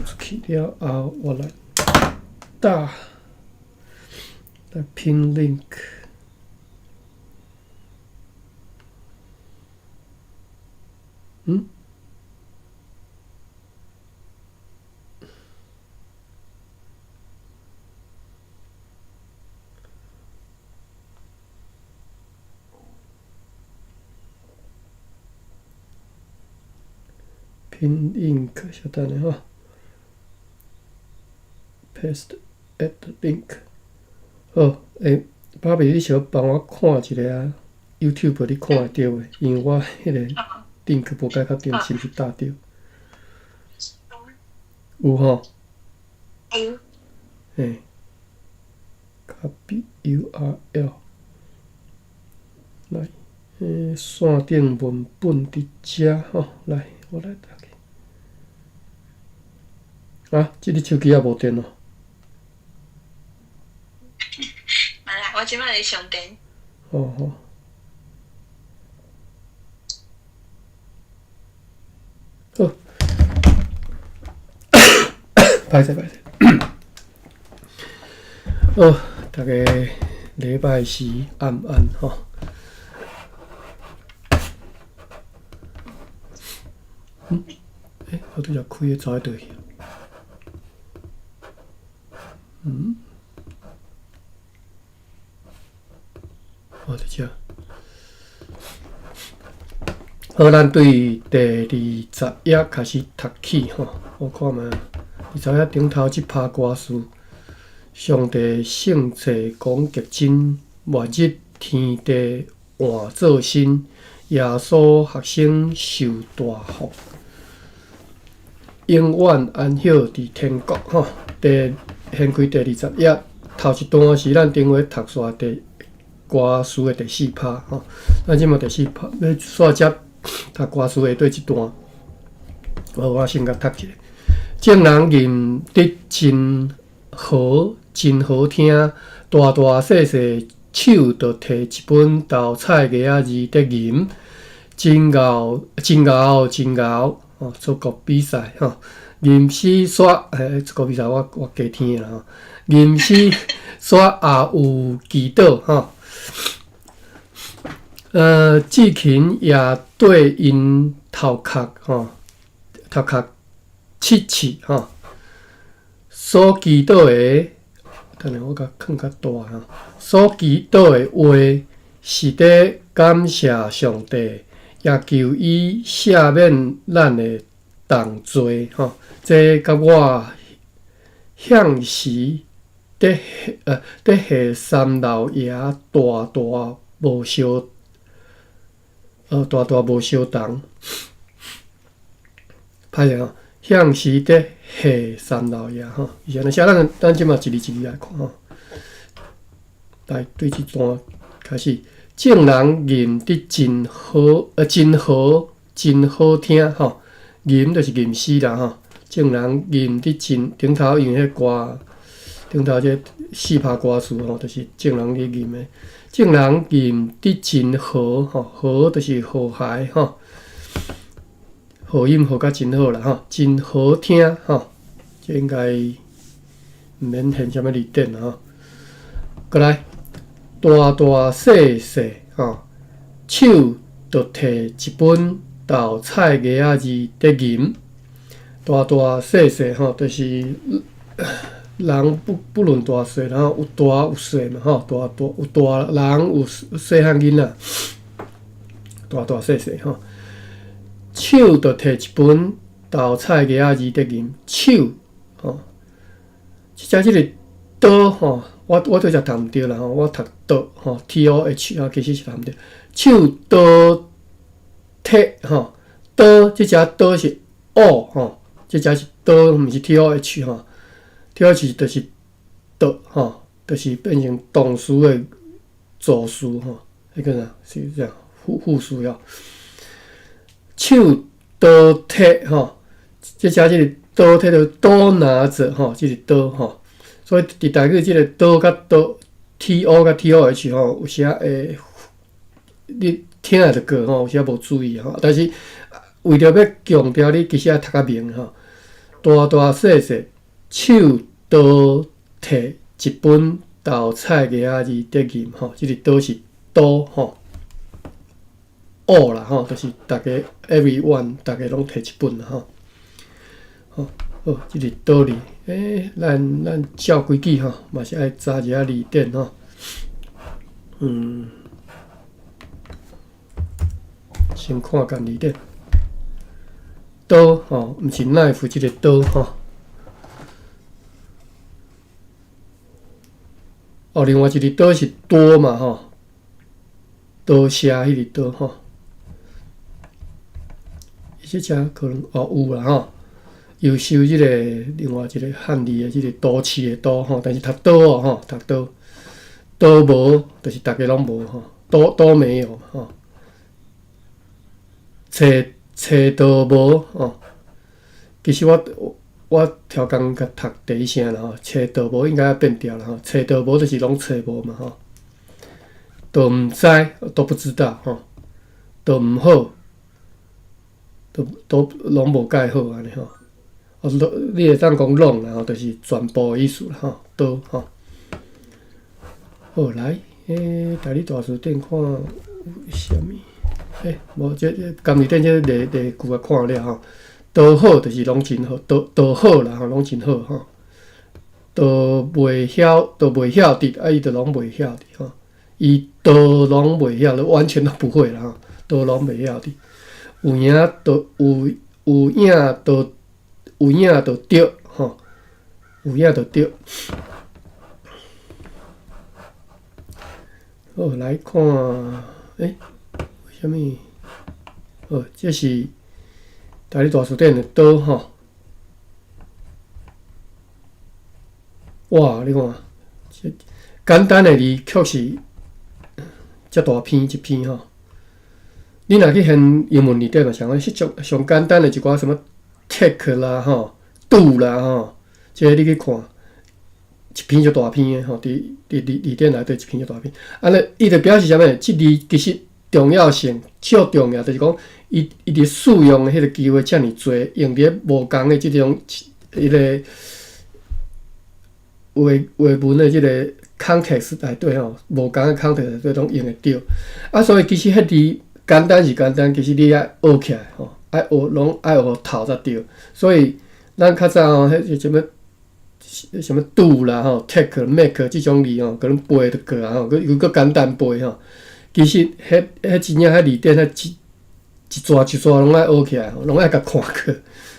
出去了後，我來打來 pin link。嗯？Pin link，稍等下吼，paste add link。好，欸，芭比，你小幫我看一下啊，YouTube 你看會著袂？因為我彼個 link 無蓋確定是毋是打著。有吼？有。嘿，copy URL，來，欸，線頂文本佇遮吼，來，我來打去。啊，這个手機也無電咯。無啦，我這擺咧充電。好好。好。歹勢歹勢。好，逐家禮拜四暗暗吼。嗯？欸，我拄才開个走去佗去？嗯？哦，佇遮。好，咱對第二十頁開始讀起吼。我看覓，二十頁頂頭這拍歌詞：上帝聖冊講極真，末日天地換做新，耶穌學生受大福，永遠安息佇天國吼。第掀開第二十頁，頭一段是咱頂回讀煞第歌詞的第四拍吼。咱這馬第四拍欲煞接讀歌詞的對這段，我先共讀一下。眾人吟得真和，真好聽，大大細細手就提一本斗彩額仔字佇吟，真𠢕，真𠢕，真𠢕，哦，出國比賽吼，吟詩煞，欸，出國比賽我我加聽的啦吼，吟詩煞也有祈禱吼，志勤也對𪜶頭殼吼，頭殼拭拭吼，所祈禱的，等下我共囥較大吼，所祈禱的話是佇感謝上帝，也求伊赦免咱的重罪吼。這佮我向時佇佇下三老爺大大無相，大大無相同。歹勢吼，向時佇下三老爺吼，是按呢寫。咱咱這馬一字一字來看吼。來，對這段開始，眾人吟得真好，真好，真好聽吼。吟就是吟詩啦吼。眾人吟得真，頂頭因為彼歌，頂頭這四拍歌詞吼，就是眾人咧吟的。眾人吟得真和吼，和就是和諧吼，和音和甲真好啦吼，真好聽吼。這應該毋免現啥物字典啦吼。閣來，大大細細吼，手就提一本斗彩額仔字佇吟，大大細細吼，就是人不不論大細，然後有大有細嘛吼，大大有大人有細漢囡仔，大大細細吼，手就提一本斗彩額仔字佇吟，手吼，這隻這個刀吼，我我拄才讀毋著啦吼，我讀刀吼，T O H 啊，其實是讀毋著。手刀提吼，刀這隻刀是 O 吼，這隻是刀，毋是 T O H 吼，T O H 就是刀吼，就是變成動詞的助詞吼，彼個啥是這樣副副詞哦。手刀提吼，這隻這個刀提就刀拿著吼，這是刀吼。所以佇台語這個刀佮刀，T O 佮 T O H 吼，有時仔會你聽會著過吼，有時仔無注意吼。但是為著欲強調你其實愛讀較明吼，大大細細手都提一本豆菜芽仔字得認吼，這個都是都吼，all 啦吼，就是逐家 everyone，逐家攏提一本啦吼。好，好，這個倒字，咱照規矩吼，嘛是愛查一下字典吼。先看間字典。刀吼，毋是 knife 這個刀吼。哦，另外一個多是多嘛吼，多謝彼個多吼。伊這只可能哦有啦吼，又收這個另外一個漢字的這個都市的都吼，但是讀多哦吼，讀多都無，就是逐家攏無吼，都都沒有吼。揣揣都無吼，其實我超工共讀第一聲啦吼，揣都無應該變掉啦吼，揣都無就是攏揣無嘛吼，都毋知都不知道吼，都毋好，都都攏無蓋好按呢吼。哦，你會當講攏啦吼，就是全部的意思啦吼，都吼。好來，台語大辭典看有啥物？無這這字典這例例句仔看了吼，都好就是攏真好，都都好啦吼，攏真好吼。都袂曉，都袂曉得，啊伊就攏袂曉得吼。伊都攏袂曉，完全都不會啦吼，都攏袂曉得。有影都有有影都有影就對吼，有影就對。好，來看，為啥物？哦，這是台語大辭典的刀吼。哇，你看，這簡單的字卻是遮大篇一篇吼。你若去現英文字典嘛，像講彼種上簡單的一寡什麼 take 啦吼，do 啦吼，這個你去看，一篇就大篇的吼，佇佇字字典內底一篇就大篇。按呢，伊就表示啥物？這字其實重要性足重要，就是講伊伊佇使用的彼個機會遮爾濟，用佇咧無仝的這種彼個話話文的這個 context 內底吼，無仝的 context 內底攏用會著。啊，所以其實彼字簡單是簡單，其實你愛學起來吼，愛學攏愛學透才對。所以咱較早吼，彼是啥物啥物 do 啦吼，take、make 這種字吼，閣攏背就過啊吼，閣又閣簡單背吼。其實，彼彼真正彼字典，彼一一逝一逝攏愛學起來吼，攏愛共看過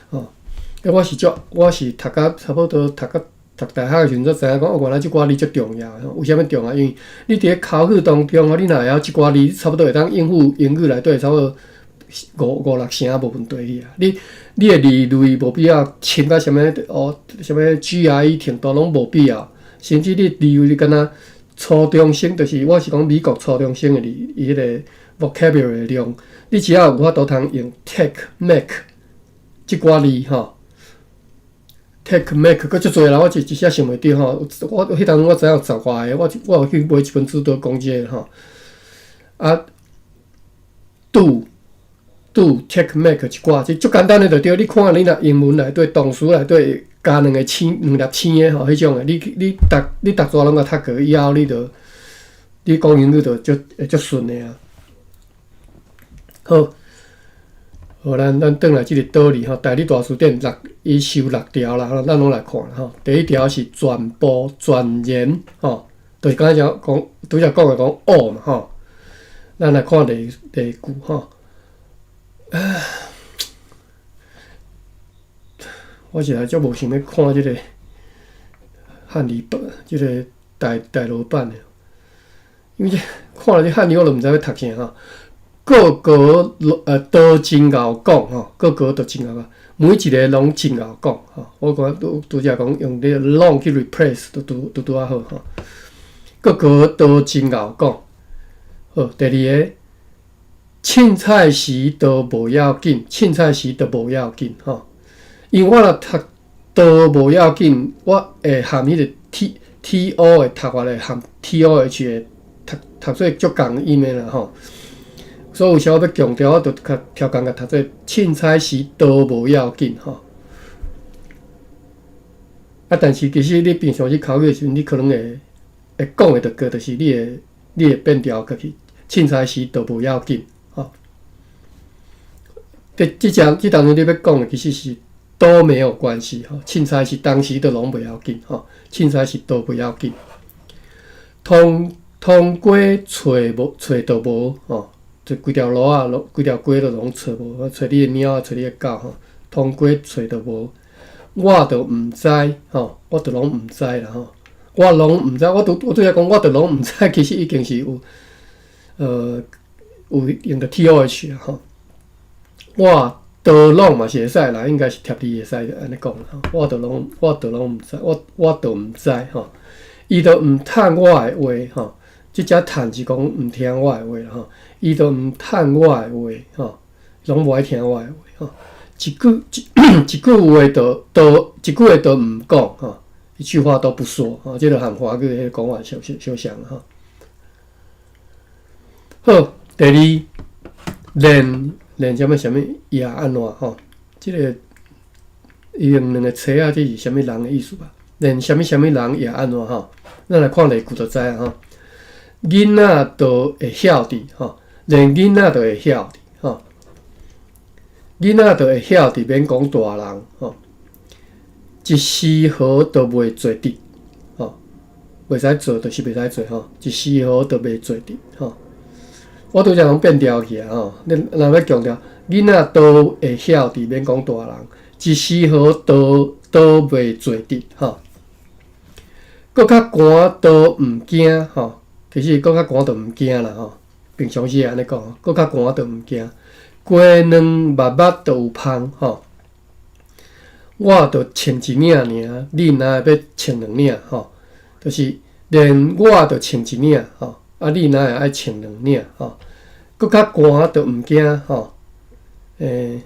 吼。我是足，我是讀甲差不多讀甲讀大學的時陣，才知影講哦，原來這寡字足重要的吼。為啥物重要？因為你佇咧口語當中吼，你若會曉這寡字，差不多會當應付英語內底差不多五五六成無問題去啊。你你的字類無必要深甲啥物哦，啥物 GRE 程度攏無必要，甚至你字類你敢若初中生，就是我是講美國初中生的字，伊彼個 vocabulary 量，你只要有法度通用 take、make 這寡字吼，take、make 閣足濟啦，我一一時想袂著吼。我彼當陣我知影有十外個，我我有去買一本書都講這個吼。啊，do、do、take、make 一寡，這足簡單的就對。你看你若英文內底動詞內底加兩個星、兩粒星的吼，彼種的，你你逐你逐逝攏共讀過以後，你就你講英語就足會足順的啊。好，好，咱咱轉來這個倒字吼，台語大辭典六伊收六條啦，咱攏來看吼。第一條是全部全然吼，就是剛才講拄才講的講 all 嘛吼。咱來看例例句吼。啊，我實在足無想欲看這個漢字版，這個大大陸版的，因為這看了這漢字我都毋知欲讀啥吼。個個都真𠢕講吼，個個都真𠢕講，每一个攏真𠢕講吼。我感覺拄拄才講用這個攏去 replace 都拄拄拄仔好吼。個個都真𠢕講。好，第二个，凊彩時都無要緊，凊彩時都無要緊吼。因為我若讀都無要緊，我會含彼個 T T O 的讀法會含 T O H 的讀讀做足仝音的啦吼。所以有時我欲強調，我就較超工共讀做凊彩時都無要緊吼。啊，但是其實你平常時口語的時陣，你可能會講的就過，就是你會變調過去，凊彩時都無要緊，吼。這這只這當陣你欲講的其實是都沒有關係，吼，凊彩時當時都攏袂要緊，吼，凊彩時都不要緊。通通街揣無揣都無，吼，就規條路仔，規條街都攏揣無，揣你的貓啊，揣你的狗，吼，通街揣都無，我都毋知，吼，我都攏毋知啦，吼，我攏毋知，我拄才講，我都攏毋知，其實已經是有用著 TOH 啊，吼。我都攏嘛是會使啦，應該是貼字會使按呢講吼。我都攏毋知，我都毋知吼。伊都毋趁我的話吼，這只趁是講毋聽我的話啦吼。伊都毋趁我的話吼，攏無愛聽我的話吼。一句話都一句話都毋講吼，一句話都不說吼，這個和華語彼個講法相相相像吼。好，第二，連啥物啥物也按怎吼？這個伊用兩個冊仔，這是啥物人的意思吧？連啥物啥物人也按怎吼？咱來看例句就知影吼。囡仔都會曉得吼，連囡仔都會曉得吼。囡仔都會曉得，免講大人吼。一絲毫都袂做得吼，袂使做，就是袂使做吼。一絲毫都袂做得吼。我拄才攏變調去啊吼！你若欲強調，囡仔都會曉得，免講大人，一絲毫都袂做得吼。閣較寒都毋驚吼，其實閣較寒都毋驚啦吼。平常時會按呢講，閣較寒都毋驚。雞卵肉肉都有芳吼。我就穿一領爾，你若會欲穿兩領吼？就是連我就穿一領吼。啊！你哪會愛穿兩領吼？閣較寒都毋驚吼。雞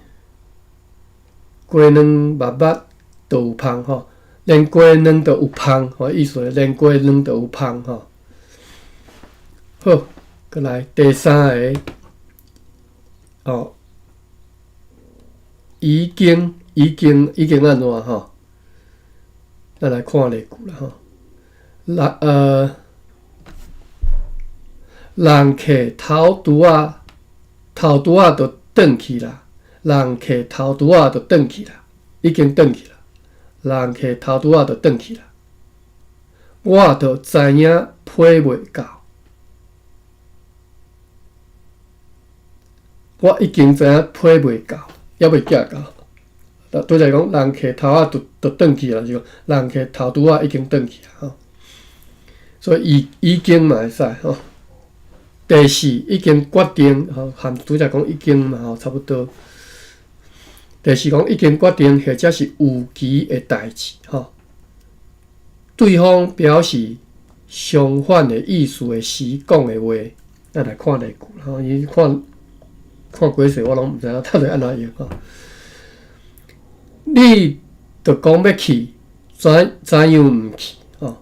卵肉肉都有芳吼，連雞卵都有芳吼，意思連雞卵都有芳吼。好，閣來第三個，哦，已經已經已經按怎吼？咱來看例句啦吼。人客頭拄仔頭拄仔就轉去啦，人客頭拄仔就轉去啦，已經轉去啦。人客頭拄仔就轉去啦，我就知影批袂到，我已經知影批袂到，猶未寄到。拄才講人客頭仔就轉去啦，就講人客頭拄仔已經轉去啦吼。所以已經嘛會使吼。第四已經決定吼，含拄才講已經嘛吼差不多。第四講已經決定或者是預期的代誌吼，對方表示相反的意思的時講的話，咱來看例句吼，伊看看幾歲我攏毋知影到底按怎用吼。你著講欲去，怎樣毋去吼？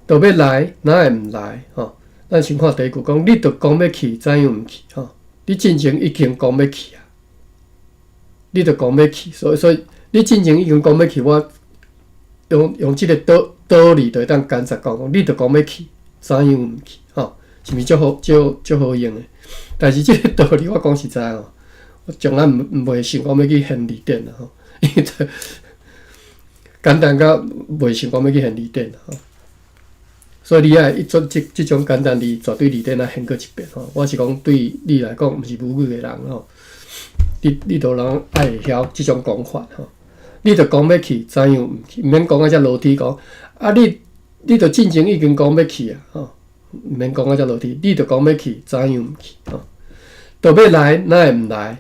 著欲來，哪會毋來吼？咱先看第一句，講你著講欲去，怎樣毋去吼？你進前已經講欲去啊，你著講欲去，所以你進前已經講欲去，我用這個道理就會當簡直講，你著講欲去，怎樣毋去吼？是毋是足好足足好用的？但是這個道理我講實在吼，我從來毋袂想講欲去現字典啦吼，因為簡單甲袂想講欲去現字典啦吼。所以你愛一轉這種簡單字，絕對字典愛現過一遍吼。我是講對你來講，毋是母語的人吼，你都攏愛會曉這種講法吼。你著講欲去，怎樣毋去？毋免講甲遮落體講，啊你著進前已經講欲去啊吼，毋免講甲遮落體，你著講欲去，怎樣毋去吼？著欲來，哪會毋來？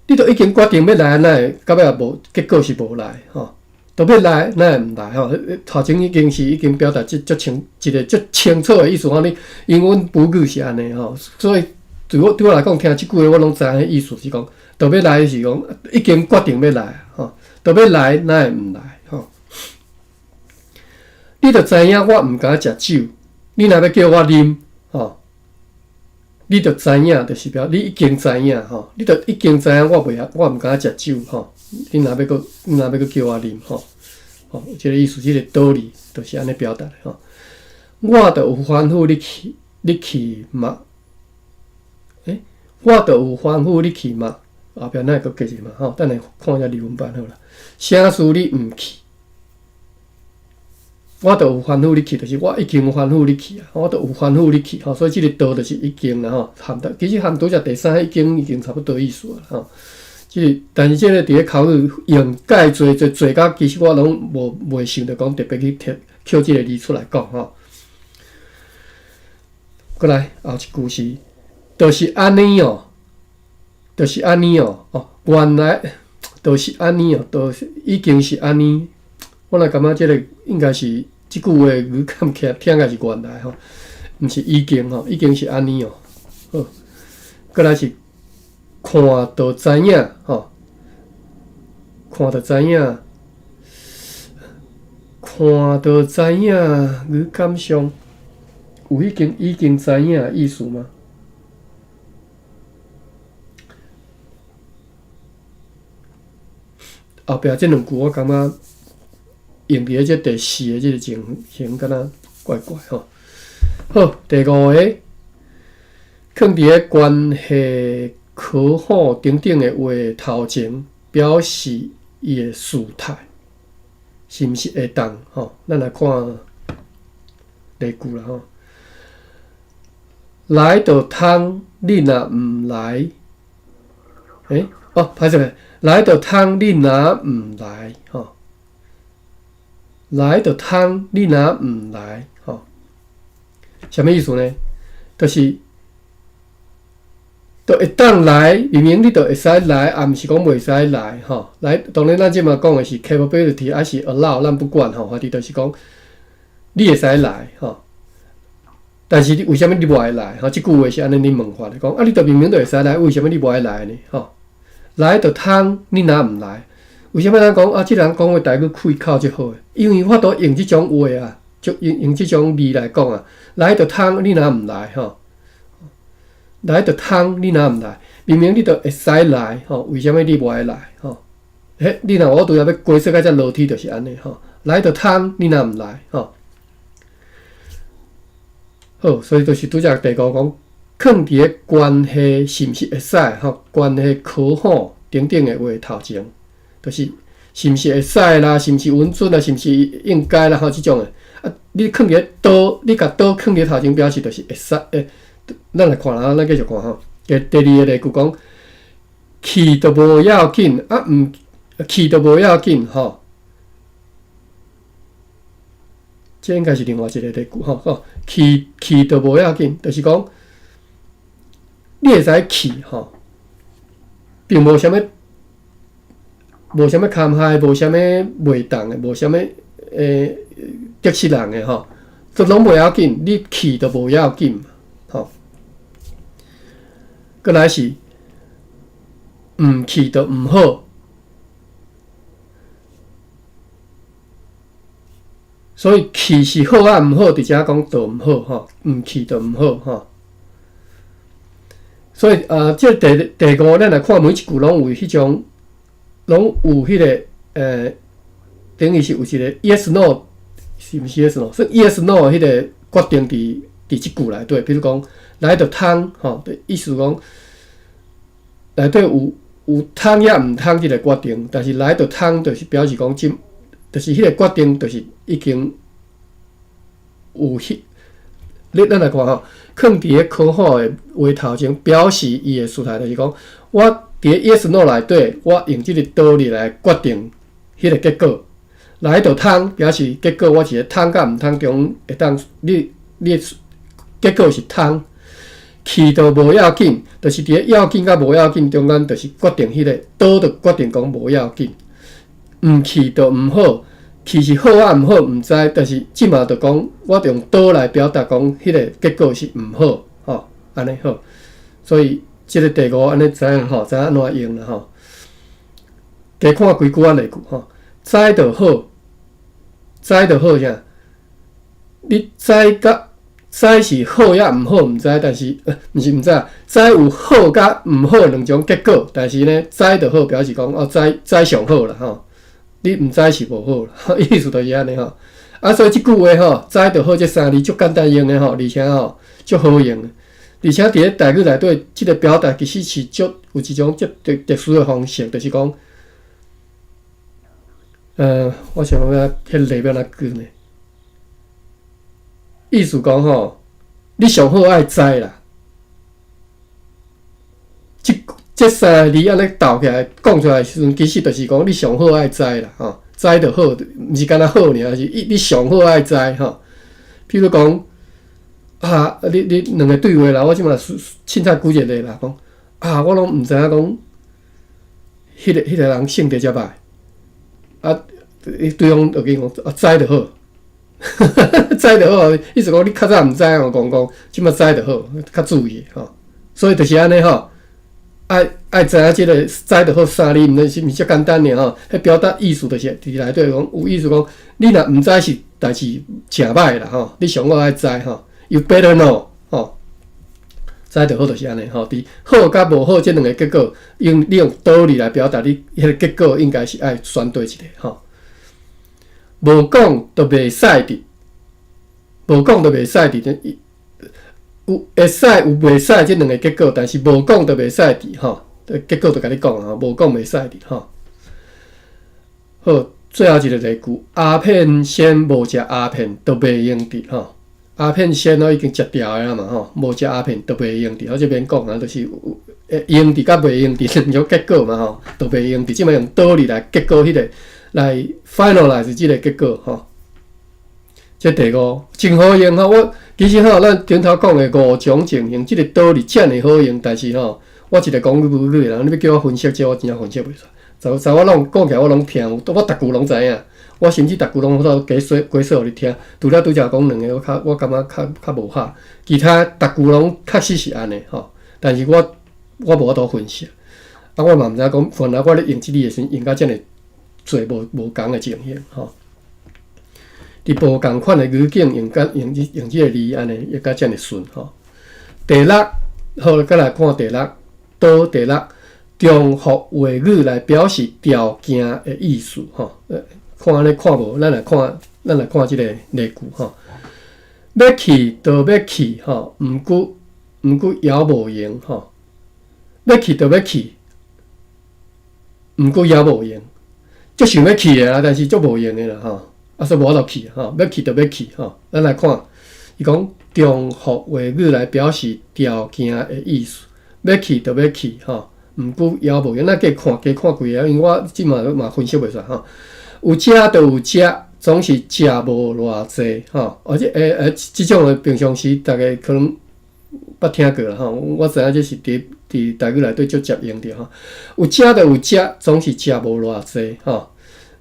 你著已經決定欲來，哪會到尾也無結果是無來吼？著欲來，哪會毋來吼？頭前已經是已經表達這足清一個足清楚的意思吼。你因為阮母語是按呢吼，所以對我來講，聽這句話我攏知影彼意思是講，著欲來是講已經決定欲來吼，著欲來，哪會毋來吼？你著知影我毋敢食酒，你若欲叫我啉吼，你著知影，就是表你已經知影吼，你著已經知影我袂曉，我毋敢食酒吼。你若欲閣，你若欲閣叫我啉吼，吼，這个意思，這个道理就是按呢表達的吼。我著有吩咐你去，你去嘛？欸，我著有吩咐你去嘛？後壁咱會閣繼續嘛？吼，等下看一下日文版好啦。啥事你毋去？我著有吩咐你去，就是我已經有吩咐你去啊！我著有吩咐你去，吼，所以這个著就是已經啦，吼，含得其實含拄才第三已經差不多意思啊，吼。這個，但是這个佇咧口語用蓋濟濟濟甲，其實我攏無袂想著講特別去提抾這个字出來講，吼。閣來後一句是，就是按呢哦，就是按呢哦，哦，原來就是按呢哦，就是已經是按呢。我來感覺這个應該是這句話語感起來聽起來是原來吼，毋是已經吼，已經是按呢哦。好，閣來是看就知影吼，看就知影，看就知影，語感上有已經知影的意思嗎？後壁這兩句我感覺用佇咧這第四个這个情形，敢若怪怪吼。好，第五个，囥佇咧關係可好等等的話頭前，表示伊的事態，是毋是會當吼？咱來看例句啦吼。來就通，你若毋來，欸，哦，歹勢，來就通，你若毋來，吼。來就通，你若毋來，吼，啥物意思呢？就是就會當來，明明你就會使來，也毋是講袂使來，吼。來，當然咱這馬講的是 capability，還是 allow，咱不管吼，反正就是講你會使來，吼。但是你為啥物你無愛來？吼，這句話是按呢你問法的，講啊，你就明明就會使來，為啥物你無愛來呢？吼，來就通，你若毋來？為啥物咱講啊？這人講話台語開口足好的，因為我都用這種話啊，就用這種字來講啊。來就通，你若毋來吼？來就通，你若毋來？明明你就會使來吼，為啥物你無愛來吼？嘿，你若我拄仔欲解釋甲遮落體就是按呢吼。來就通，你若毋來吼？好，所以就是拄才第五講，囥佇咧關係是毋是會使吼？關係可好等等的話頭前。就是是毋是會使啦，是毋是允准啦，是毋是應該啦，吼，這種的。啊，你囥佇咧倒，你共倒囥佇頭前，表示就是會使。欸，咱來看啦，咱繼續看吼。第二个例句講，去都無要緊，啊毋去都無要緊吼。這應該是另外一个例句吼。吼，去都無要緊，就是講你會使去吼，並無啥物。無啥物堪害，無啥物袂當的，無啥物得失人的吼，都攏袂要緊，你去都無要緊吼。閣來是毋去就毋好，所以去是好啊，毋好，佇遮講就毋好吼，毋去就毋好吼。所以啊，這第五，咱來看每一句攏有彼種。攏有彼个，等於是有一个 yes no，是毋是 yes no？是 yes no 彼个決定佇這句內底，比如講來就通吼，意思講內底有通抑毋通這个決定，但是來就通就是表示講這，就是彼个決定就是已經有彼，你咱來看吼，囥佇咧可好的話頭前，表示伊的事態就是講我。佇 yes no 內底，我用這个道理來決定彼个結果。來就通，表示結果我是通佮毋通中會當，你結果是通。去就無要緊，就是佇咧要緊佮無要緊中間，就是決定彼个倒就決定講無要緊。毋去就毋好，去是好啊毋好毋知，但是這馬就講，我就用倒來表達講，彼个結果是毋好，吼，按呢好。所以。這个第五按呢知影吼，知影按怎用啦吼。加看幾句仔例句吼，知就好，知就好啥？你知佮知是好抑毋好毋知，但是毋是毋知，知有好佮毋好兩種結果，但是呢，知就好，表示講哦，知知上好啦吼。你毋知是無好啦，意思就是按呢吼。啊，所以這句話吼，知就好，這三字足簡單用的吼，而且吼足好用的。而且佇咧台語內底，這個表達其實是足有一種足特特殊的方式，就是講，我想欲彼例欲按怎舉呢？意思講吼，你上好愛知啦。這這三个字按呢鬥起來講出來的時陣，其實就是講你上好愛知啦，吼，知就好，毋是干焦好爾，是你上好愛知吼。譬如講，啊，你你兩个對話啦，我這馬凊彩舉一個例啦，講啊，我攏毋知影講，彼个彼个人性格遮歹，啊，對方就共講啊，知就好，知就好，意思講你較早毋知哦，講講，這馬知就好，較注意吼。所以就是按呢吼，愛愛知影這个知就好三字，毋是毋是遮簡單爾吼。彼表達意思就是佇內底講有意思講，你若毋知是代誌誠歹啦吼，你上好愛知吼。You better know 吼，知就好就是按呢吼。佇好佮無好這兩个結果，用你用道理來表達，你彼个結果應該是愛選對一个吼。無講就袂使佇，無講就袂使佇，有會使有袂使這兩个結果，但是無講就袂使佇吼。結果就共你講啊，無講袂使佇吼。好，最後一个例句：鴉片仙無食鴉片都袂用得吼。鴉片仙攏已經食掉的啦嘛吼，無食鴉片都袂用得。我這邊講啊，就是會用得佮袂用得兩種結果嘛吼，都袂用得。這馬用道理來結果彼個來 finalize 這個結果吼。這第五真好用吼，我其實吼，咱頂頭講的五種情形，這个道理遮爾好用，但是吼，我一个講母語的人，你欲叫我分析這個，我真正分析袂出來。就就我攏講起來，我攏聽，我逐句攏知影。我甚至逐句攏都解說解說予你聽。除了拄才講兩个，我較我感覺較較無合，其他逐句攏確實是按呢吼。但是我我無法度分析。啊，我嘛毋知影講，原來我咧用這字的時陣，用甲遮爾濟無無仝的情形吼。佇無仝款的語境用甲用這用這个字按呢，會甲遮爾順吼。第六，好，閣來看第六，倒第六，重複話語來表示條件的意思吼。看按呢看無，咱來看，咱來看這个例句吼。欲去就欲去吼，毋過毋過猶無閒吼。欲去就欲去，毋過猶無閒，足想欲去的啦，但是足無閒的啦吼。啊，所以無法度去吼。欲去就欲去吼。咱來看，伊講重複話語來表示條件的意思。欲去就欲去吼，毋過猶無閒。咱加看加看幾个，因為我這馬嘛分析袂出來吼。有食就有食，總是食無偌濟吼。而且欸欸，這種的平常時，逐家可能捌聽過啦吼。我知影這是佇佇台語內底足常用著吼。有食就有食，總是食無偌濟吼。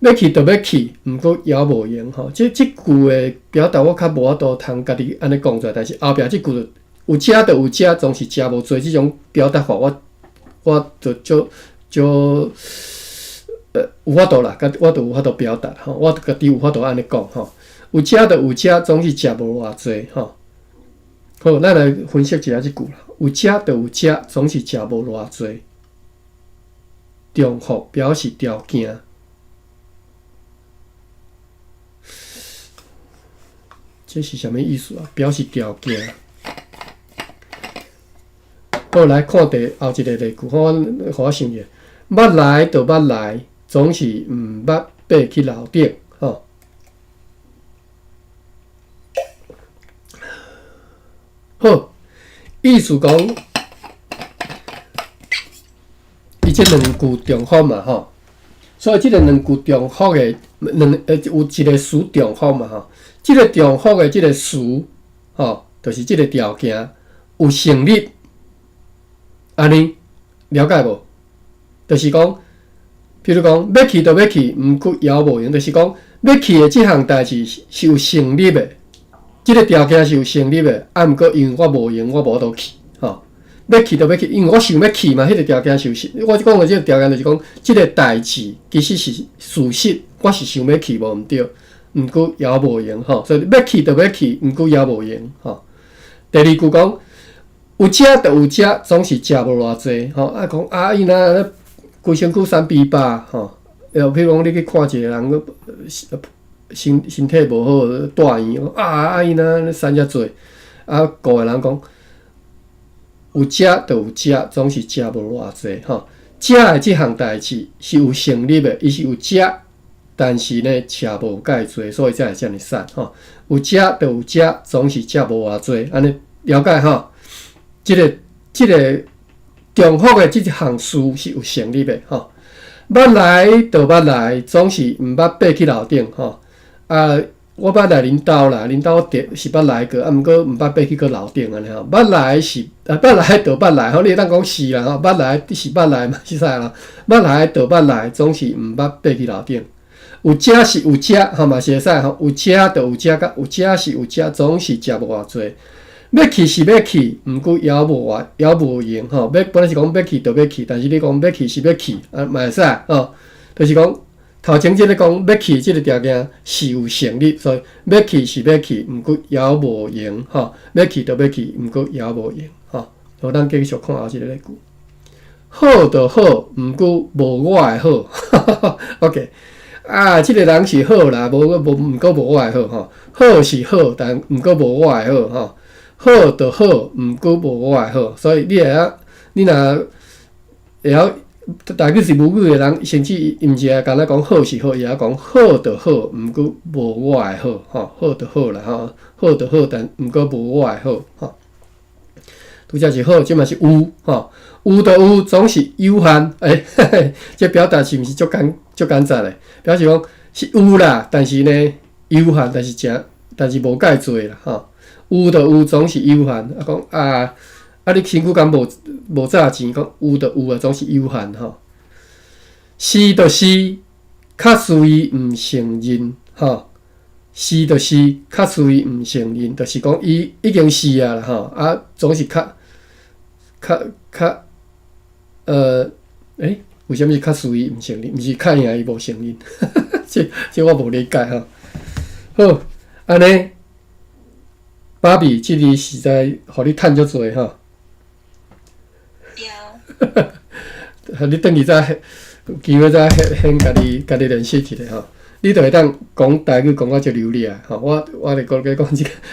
欲去就欲去，毋過猶無閒吼。這這句的表達我較無法度通家己按呢講出來，但是後壁這句有食就有食，總是食無濟這種表達法，我我就足足有法度啦，我就有法度表達吼，我家己有法度按呢講吼。有食就有食，總是食無偌濟吼。好，咱來分析一下這句啦。有食就有食，總是食無偌濟。重複表示條件，這是啥物意思啊？表示條件。好，來看第後一个例句，我予我想者，捌來就捌來，總是毋捌爬去樓頂，吼。好，意思講，伊這兩句重複嘛，吼，所以這个兩句重複的兩有一個詞重複嘛，吼，這个重複的這个詞，吼，就是這个條件有成立。按呢了解無？就是講，譬如講，欲去就欲去，毋過猶無閒，就是講，欲去的這項代誌是有成立的，這个條件是有成立的。啊，毋過因為我無閒，我無法度去，吼。欲去就欲去，因為我想欲去嘛，彼个條件是有成。我講的這个條件就是講，這个代誌其實是事實，我是想欲去無毋對，毋過猶無閒，吼。所以欲去就欲去，毋過猶無閒，吼。第二句講，有食就有食，總是食無偌濟吼。啊，講啊，伊若規身軀三比百吼。又譬如講，你去看一個人，身體無好，蹛院啊啊！伊若瘦遮濟，啊，顧的人講，有食就有食，總是食無偌濟吼。食的這項代誌是有成立的，伊是有食，但是呢，食無蓋濟，所以才會遮爾瘦吼。有食就有食，總是食無偌濟，按呢了解吼？這個重複的這一項事是有成立的吼。捌來就捌來，總是毋捌爬去樓頂吼。啊，我捌來恁兜啦，恁兜是捌來過，啊，毋過毋捌爬去閣樓頂按呢吼。捌來是啊，捌來就捌來，吼，你會當講是啦吼，捌來是捌來嘛，是使啦。捌來就捌來，總是毋捌爬去樓頂。有食是有食，吼嘛是會使吼。有食就有食，佮有食是有食，總是食無偌濟。欲去是欲去，毋過猶無偌猶無閒吼。欲本來是講欲去就欲去，但是你講欲去是欲去，啊嘛會使吼。就是講頭前這個講欲去這個條件是有成立，所以欲去是欲去，毋過猶無閒吼。欲去就欲去，毋過猶無閒吼。好，咱繼續看後一個例句。好就好，毋過無我的好。OK，啊，這個人是好啦，無無毋過無我的好吼。好是好，但毋過無我的好吼。好就好，毋過無我的好，所以你會曉，你若會曉，大概是母語的人，甚至伊毋是會干焦講好是好，伊會曉講好就好，毋過無我的好，吼，好就好啦，吼，好就好，但毋過無我的好，吼。拄才是好，這嘛是有，吼，有就有，總是有限，欸，這表達是毋是足簡足簡單的？表示講是有啦，但是呢有限，但是誠，但是無蓋濟啦，吼。有就有，總是有限。啊，講啊啊，你身軀敢無無詐錢？講有就有啊，總是有限吼。是就是，較輸伊毋承認吼。是就是，較輸伊毋承認，就是講伊已經是啊啦吼。啊，總是較較較欸，為啥物是較輸伊毋承認？毋是較贏伊無承認？這這我無理解吼。好，按呢。芭比，這裡實在予你趁足濟吼。對。你轉去再有機會再先家己家己練習一下吼。你就會當講台語講甲足流利啊！吼，我咧講講這個，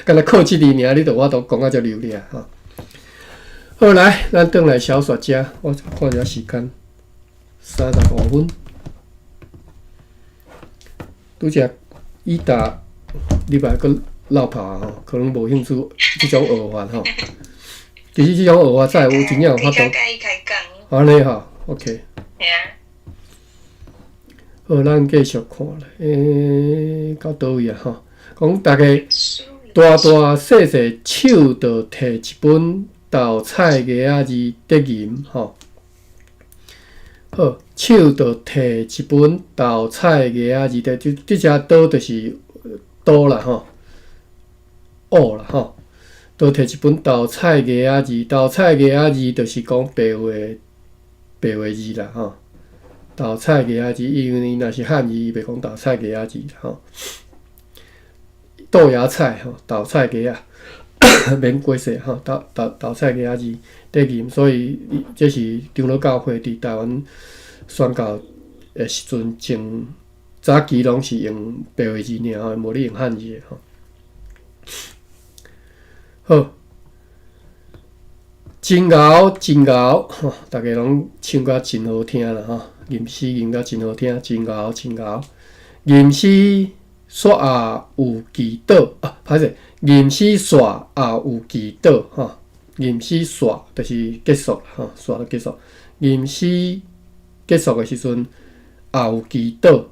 敢若靠這字爾，你就我都講甲足流利啊！吼。好來，咱轉來小說遮，我看一下時間，35分。拄則伊達禮拜閣落跑啊吼，可能無興趣這種學法吼。其實這種學法才有真正有法度。按呢吼，OK。嚇啊。好，咱繼續看咧。欸，到佗位啊？吼，講逐家大大細細手就提一本豆菜芽仔字得吟吼。好，手就提一本豆菜芽仔字得，這這隻刀就是刀啦吼，烏啦吼，都提一本豆菜芽仔字，豆菜芽仔字就是講白話白話字啦吼。豆菜芽仔字，因為伊若是漢語，伊袂講豆菜芽仔字吼。豆芽菜吼，豆菜芽仔，免解釋吼，豆豆豆菜芽仔字得吟，所以這是長老教會佇台灣宣教的時陣，前早期攏是用白話字爾吼，無咧用漢字的吼。好，真𠢕真𠢕吼，逐家攏唱甲真好聽啦吼，吟詩吟甲真好聽，真𠢕真𠢕，吟詩煞也有祈禱啊，歹勢，吟詩煞也有祈禱吼，吟詩煞就是結束吼，煞就結束。吟詩結束的時陣也有祈禱。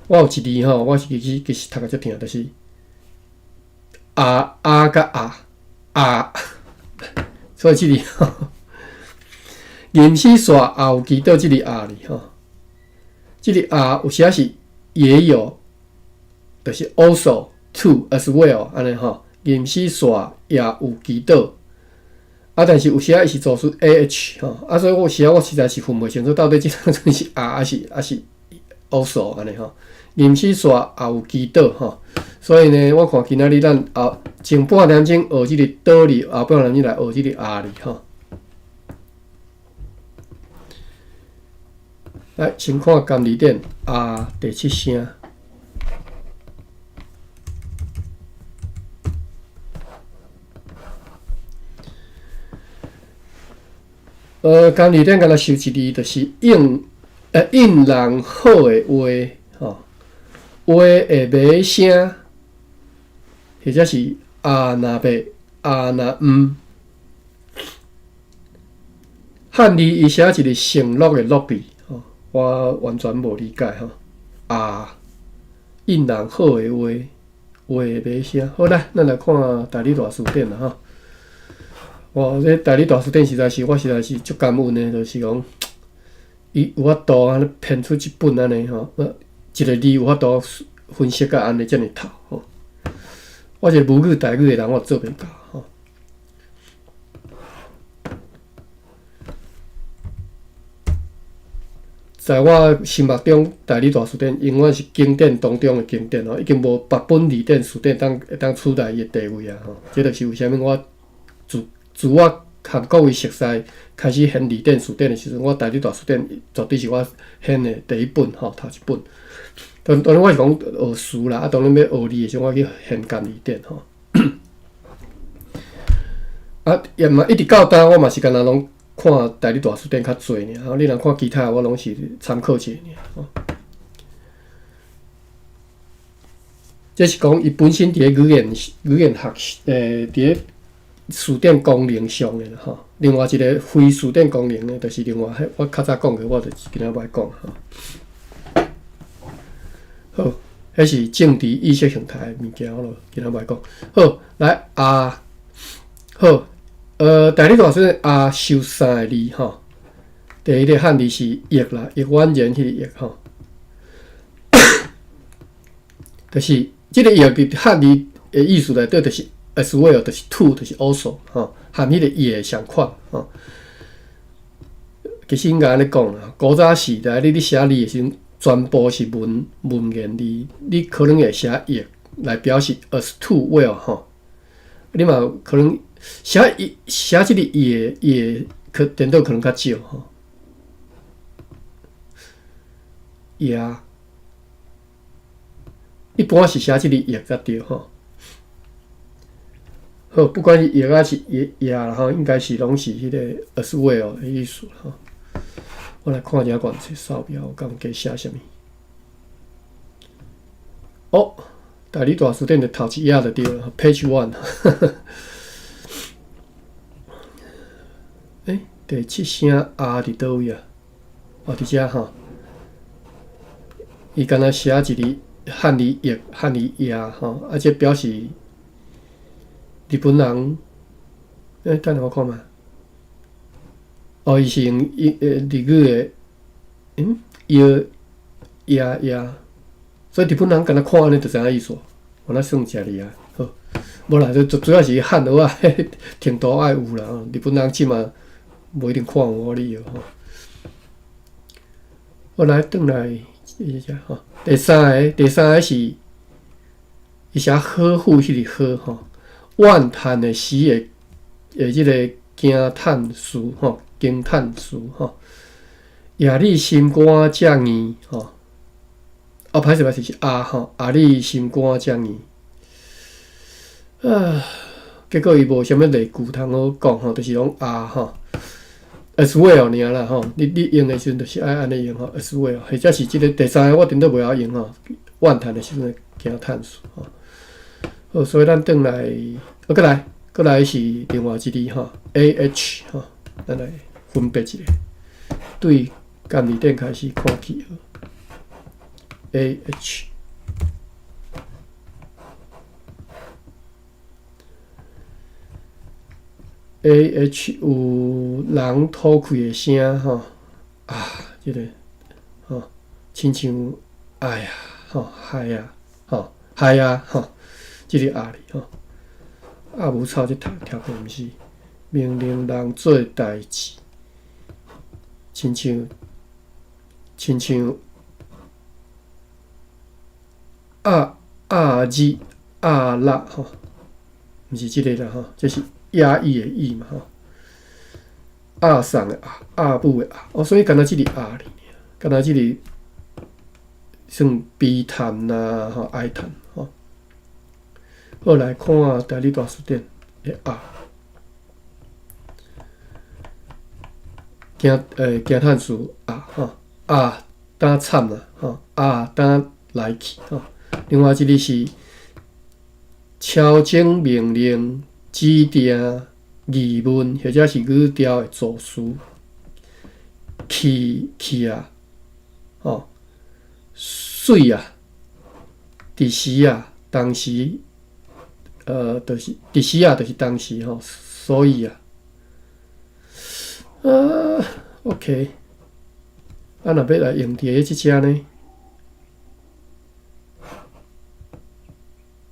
我有一字吼，我是其實其實讀甲足疼，就是啊啊佮啊啊，所以這字吼，吟詩煞也有祈禱，這字啊字吼，這字啊有時仔是也有，就是 also too as well 按呢吼，吟詩煞也有祈禱，啊，但是有時仔伊是做出 ah 吼，啊，所以我有時仔我實在是分袂清楚，到底這當陣是啊，還是還是 also 按呢吼。吟詩煞也有祈禱吼，所以呢，我看今仔日咱後前半點鐘學這個倒字，後半點鐘來學這個阿字吼。來，先看甘字典阿第七聲。甘字典敢若收一字，就是應人好的話，吼，話的尾聲，或者是阿若伯、阿若毋。漢字伊寫一個承諾的諾字，吼，我完全無理解吼。阿應人好的話，話的尾聲。好啦，咱來看台語大辭典啦，吼。哇！這台語大辭典實在是，我實在是足感恩的，就是講，伊有法度按呢編出一本按呢吼，一個字有法度分析甲按呢遮爾透吼。我一個母語台語的人，我做袂到吼。在我心目中，台語大辭典永遠是經典當中的經典吼，已經無別本字典辭典會當取代伊的地位啊吼。這就是為啥物我自我和各位熟似開始編字典辭典的時陣，我台語大辭典絕對是我編的第一本吼，頭一本。當然我是講學詞啦，啊，當然欲學字的時陣，我去編甘字典吼。啊，也嘛一直到今，我嘛是干焦攏看台語大辭典較濟爾。你若看其他，我攏是參考者爾吼。這是講伊本身佇咧語言學佇咧辭典功能上的啦吼。另外一個非辭典功能的，就是另外彼我較早講過，我就今仔欲講吼。好，彼是政治意識形態的物件，我就今仔欲講。好，來阿好，台語大辭典阿收三个字吼。第一个漢字是抑啦，抑婉言彼個抑吼，就是這個抑佇漢字的意思內底，就是 as well，就是 too，就是 also 吼，含彼個也相款吼。其實應該按呢講啦，古早時代你咧寫字的時陣，全部是文言字，你可能會寫抑來表示 as too well 吼。你嘛可能寫抑寫這個也也可顛倒可能較少吼。也，一般是寫這個抑才對吼。好，不管是抑抑是也也啦吼，應該是攏是彼個 as well 的意思吼。我來看一下原冊掃描，敢有加寫啥物？哦，台語大辭典的頭一頁就對了，Page One。欸，第七聲阿佇佗位啊？哦，佇遮吼。伊敢若寫一个漢字抑、漢字也吼，啊，這表示日本人。欸，等下我看覓。哦，伊是用日語的，藥也也，所以日本人敢若看按呢就知影意思，我那算誠厲害。好，無啦，就主要是漢字仔程度愛有啦。日本人這馬無一定看有我理由吼。我來轉來一下吼，第三個是伊寫呵護彼個呵吼，怨嘆的時的這個驚嘆詞吼。驚嘆詞吼，抑你心肝遮硬吼，哦，歹勢歹勢是阿吼，阿你心肝遮硬，啊，結果伊無啥物例句通好講吼，就是講阿吼，as well 爾啦吼，你用的時陣就是愛按呢用吼，as well，或者是這個第三個我頂倒袂曉用吼，怨嘆的時陣驚嘆詞吼，好，所以咱轉來，閣來，閣來是另外一字吼，A H 吼，咱來分別一下，對甘字典開始看起，A H。A H 有人吐氣的聲吼，啊，這個吼，親像哎呀，吼，害啊，吼，害啊，吼，這個阿字吼，啊無草這讀聽過毋是命令人做代誌，親像鴨鴨字鴨肉吼，毋是這个啦吼，這是壓抑的抑嘛吼。鴨送的鴨，鴨母的鴨，哦，所以敢若這个鴨爾，敢若這个算悲嘆啦，吼，哀嘆吼。好，來看台語大辭典的鴨，驚嘆詞鴨吼，鴨當慘啦，吼，鴨當來去吼。另外一个是敲鐘命令、指定、疑問或者是語調的助詞，去去啊，吼，媠啊，佇時啊，當時，就是佇時啊，就是當時吼，所以啊，啊，OK，啊，若欲來用佇咧這遮呢？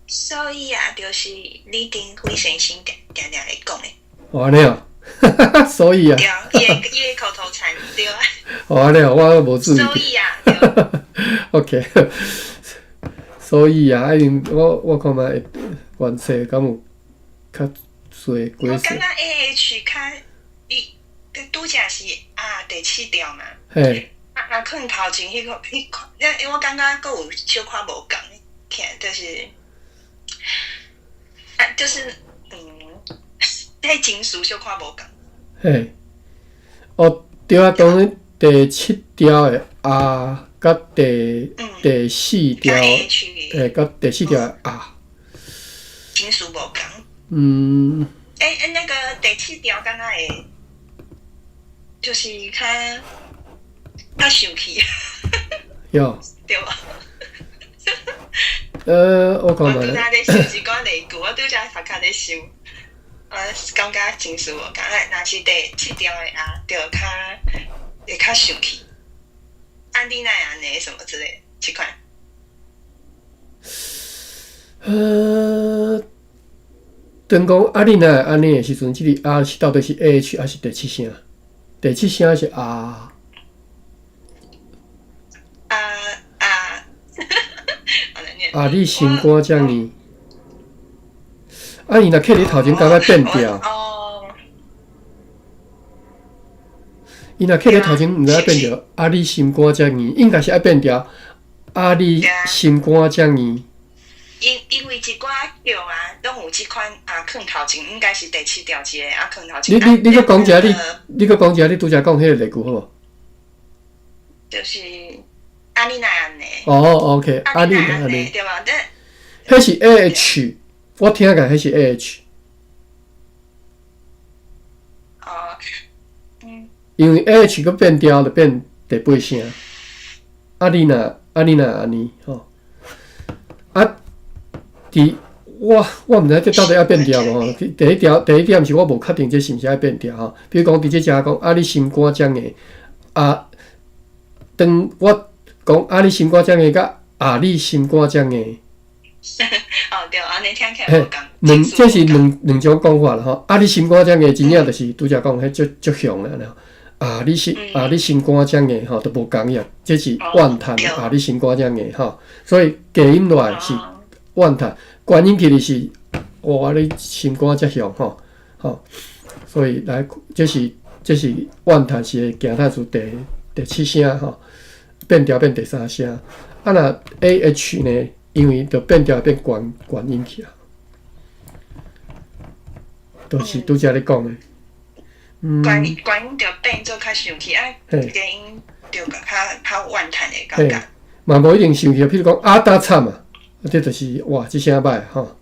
所以啊，就是李登輝先生定定定會講的。哦，按呢哦，所以啊。對，伊的口頭禪對啊。哦，按呢哦，我無注意。所以啊，對。 OK，所以啊，因為我看覓原冊敢有較濟解釋。我感覺 A H 較伊拄才是啊第七調嘛。嘿。啊啊，可能頭前彼個彼款，因為我感覺閣有小可無仝，聽就是。啊，就是彼情緒小可無仝。嘿，哦，對啊，當然第七調的啊，佮第四調，佮第四調的啊。情緒無仝。欸，那個第七調敢若會，就是較較生氣。喲。對無？我看覓。我拄才咧想一寡例句，我拄才頭殼咧想，我感覺情緒無仝，若是第七調的啊，就較會較生氣。啊，你哪會按呢？什麼之類，這款。當講啊，你若會按呢的時陣，這个啊是到底是 A H 還是第七聲？第七聲是啊。啊啊！啊！你心肝遮硬，啊！伊若刻佇頭前，敢若變調。哦。伊若刻佇頭前，毋知影變調。啊！你心肝遮硬，應該是愛變調。啊！你心肝遮硬。因為一寡叫啊，攏有這款啊，囥頭前應該是第七調一個啊，囥頭前。你閣講一下，你閣講一下，你拄才講彼個例句好無？就是啊，你哪會按呢？哦，OK，啊，你哪會按呢？對吧？彼是 A H，我聽起來彼是 A H。哦，嗯。因為 A H 閣變調就變第八聲。啊，你若啊，你若按呢吼？啊，佇我毋知這到底愛變調無吼？第一條第一點是我無確定這是毋是愛變調吼。比如講，佇這遮講啊，你心肝遮硬啊，當我講啊，你心肝遮硬，佮啊，你心肝遮硬。哦，對，按呢聽起來無仝。兩，這是兩種講法啦吼。啊，你心肝遮硬，真正就是拄才講彼足足雄啦。啊，你心啊，你心肝遮硬吼，都無仝呀。這是怨嘆啊，你心肝遮硬吼。所以低音落來是怨嘆，懸音起來是哇，你心肝遮雄吼吼。所以來，這是怨嘆時的驚嘆詞第七聲吼，變調變第三聲。啊，若 A H 呢？因為就變調變懸懸音去啊，就是拄才咧講的。懸懸音就變做較生氣，啊，低音就較較怨嘆的感覺。嘛無一定生氣，譬如講啊，焦慘啊，這就是哇，這聲歹吼。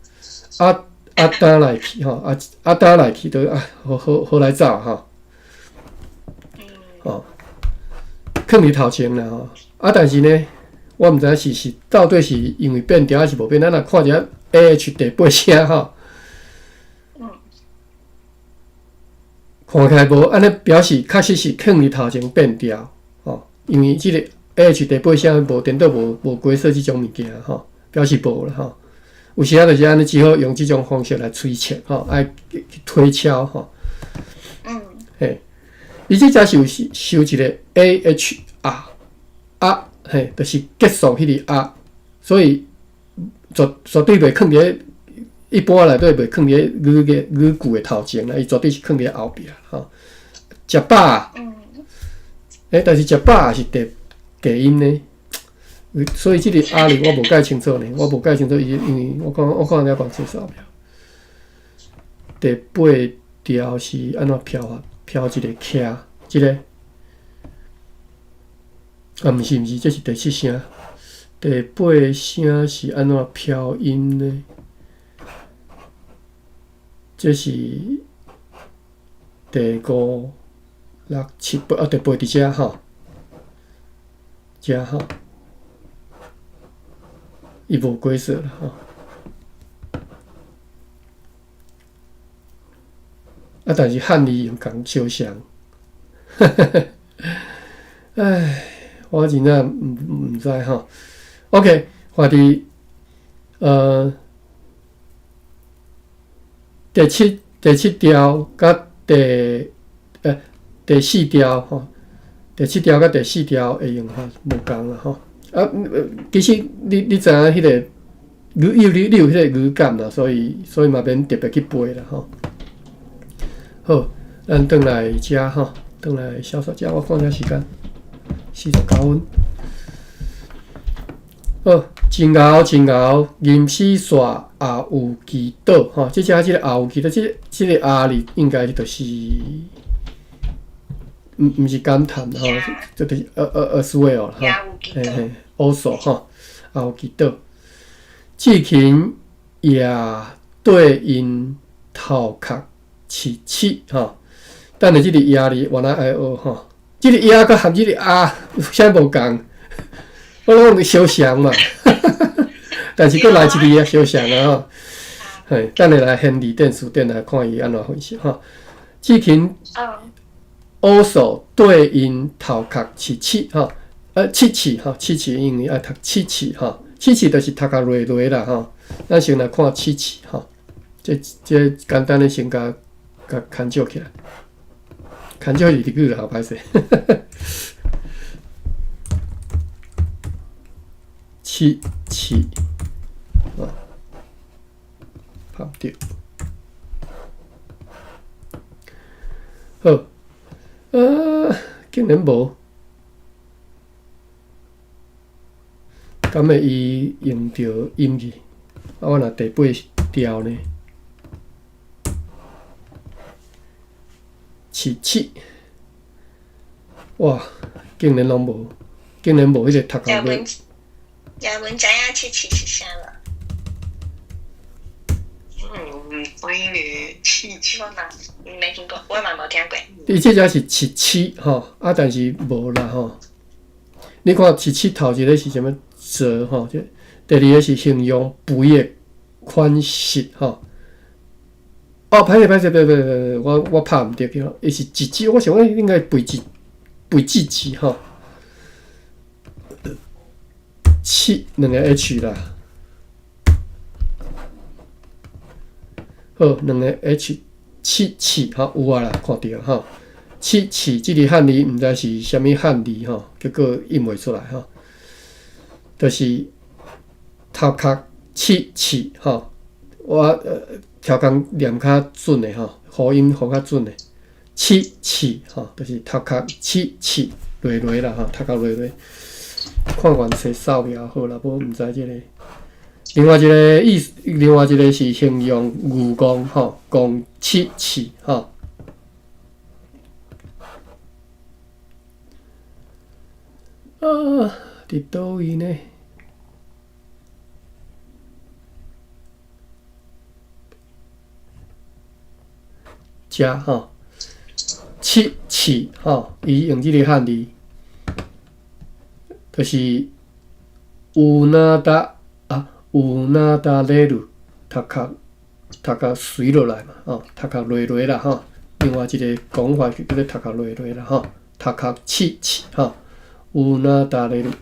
啊啊，焦來去吼，啊啊，焦來去都啊，好好好來走吼。哦，囥佇頭前啦吼。啊，但是呢，我毋知影是到底是因為變調還是無變。咱若看一下 A H 第八聲吼，看起來無按呢，表示確實是囥佇頭前變調吼。因為這個 A H 第八聲無顛倒無解說這種物件吼，表示無啦吼。有時仔就是按呢，只好用這種方式來推測吼，愛去推敲吼。嘿，伊這遮是有收一個 A H R 啊。嘿，就是結束彼个啊，所以絕絕對袂囥佇咧一般內底袂囥佇咧語個語句的頭前啦，伊絕對是囥佇咧後壁吼。食飽，欸，但是食飽是第低音呢，所以這個阿字我無蓋清楚呢，我無蓋清楚伊，因為我看我看人家講清楚後壁。第八條是按怎飄法？飄一個徛，這個啊，毋是毋是，這是第七聲。第八聲是按怎飄音呢？這是第五、六、七、八啊，第八佇遮吼，遮吼，伊無解釋啦吼。啊，但是漢字又仝相像，唉，我真正毋知吼。OK，反正第七條佮第四條吼，第七條佮第四條的用法無仝啦吼。啊，其實你知影彼個語有你有彼個語感啦，所以嘛免特別去背啦吼。好，咱轉來遮吼，轉來小說遮，我看下時間，49分。好，真𠢕真𠢕，吟詩煞也有祈禱吼，這只這個也有祈禱，這個也字應該就是，毋是感嘆吼，這就是as well 吼，嘿嘿，also 吼，也有祈禱。志勤也對𪜶頭殼刺刺吼，等下這個也字原來愛學吼，這個也佮含這個也有啥無仝？我攏相像嘛，但是閣來一字啊，相像啊吼。嘿，等下來現字典辭典來看伊按怎分析吼。志勤 also 對𪜶頭殼刺刺吼，刺刺吼，刺刺因為愛讀刺刺吼，刺刺就是頭殼螺螺啦吼。咱先來看刺刺吼，這簡單的先共共牽照起來，牽照是日語啦，歹勢。刺刺啊，拍毋著。好，竟然無，敢會伊用著音去？啊，我若第八條呢？刺刺，哇，竟然攏無，竟然無彼個讀頭尾。亞文知影刺刺是啥無？嗯，毋知呢，刺刺。我嘛沒聽過，我嘛無聽過。伊這只是刺刺吼，啊，但是無啦吼。你看刺刺頭一個是啥物折吼？這第二個是形容肥的款式吼。哦，歹勢歹勢，別別別，我拍毋著去吼。伊是一支，我想講應該肥一肥刺刺吼。七兩個 H 啦，好，兩個 H 七七吼有啊啦，看著吼，七七這個漢字毋知是啥物漢字吼，結果印袂出來吼，就是頭殼刺刺吼，我超工念較準的吼，呼音呼較準的，刺刺吼，就是頭殼刺刺螺螺啦吼，頭殼螺螺。看完冊掃描好啦，無毋知這個。另外一個意思，另外一個是形容牛戇吼，戇刺刺吼。啊，佇佗位呢？遮吼，刺刺吼，伊用這個漢字。就是有哪達啊，有哪達咧魯，頭殼頭殼垂落來嘛，吼，頭殼螺螺啦，吼。另外一個講法就叫做頭殼螺螺啦，吼，頭殼刺刺，吼，有哪達咧魯，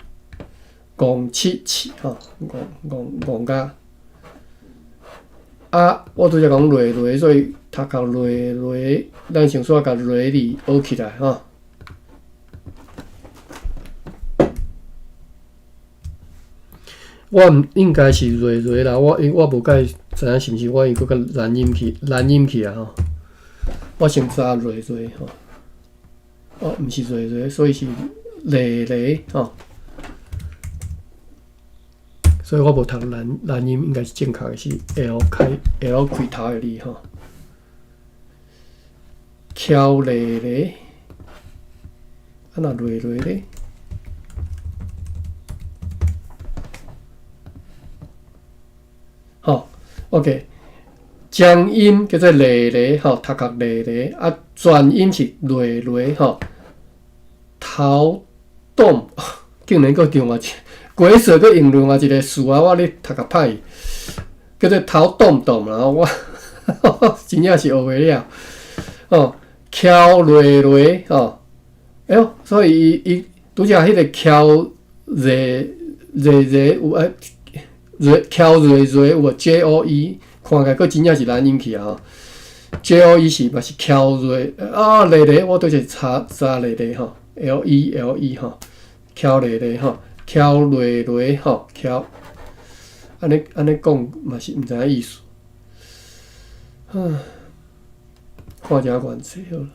戇刺刺，吼，戇戇戇甲啊，我拄才講螺螺，所以頭殼螺螺，咱先煞共螺字學起來，吼。我毋應該是瑞瑞啦，我因我無介知影是毋是我伊閣較難音去難音去啊吼。我先查瑞瑞吼，哦，毋是瑞瑞，所以是麗麗吼。所以我無讀難難音，應該是正確的是 L 開 L 開頭的字吼。喬麗麗，啊若瑞瑞咧？吼，OK，將音叫做麗麗吼，讀較麗麗，啊，全音是瑞瑞吼。頭動，竟然閣另外一鬼蛇閣用另外一個詞啊！我咧讀較歹，叫做頭動動啦，我真正是學袂了。哦，翹瑞瑞吼，哎喲，所以伊伊拄才彼個翹瑞瑞瑞有愛瑞翹瑞瑞有無 J O E，看起來閣真正是難音去啊吼。J O E 是嘛是翹瑞啊？麗麗，我拄才查查麗麗吼，L E L E 吼，翹麗麗吼，翹瑞瑞吼，翹，按呢按呢講嘛是毋知影意思。啊，看一下原冊好啦。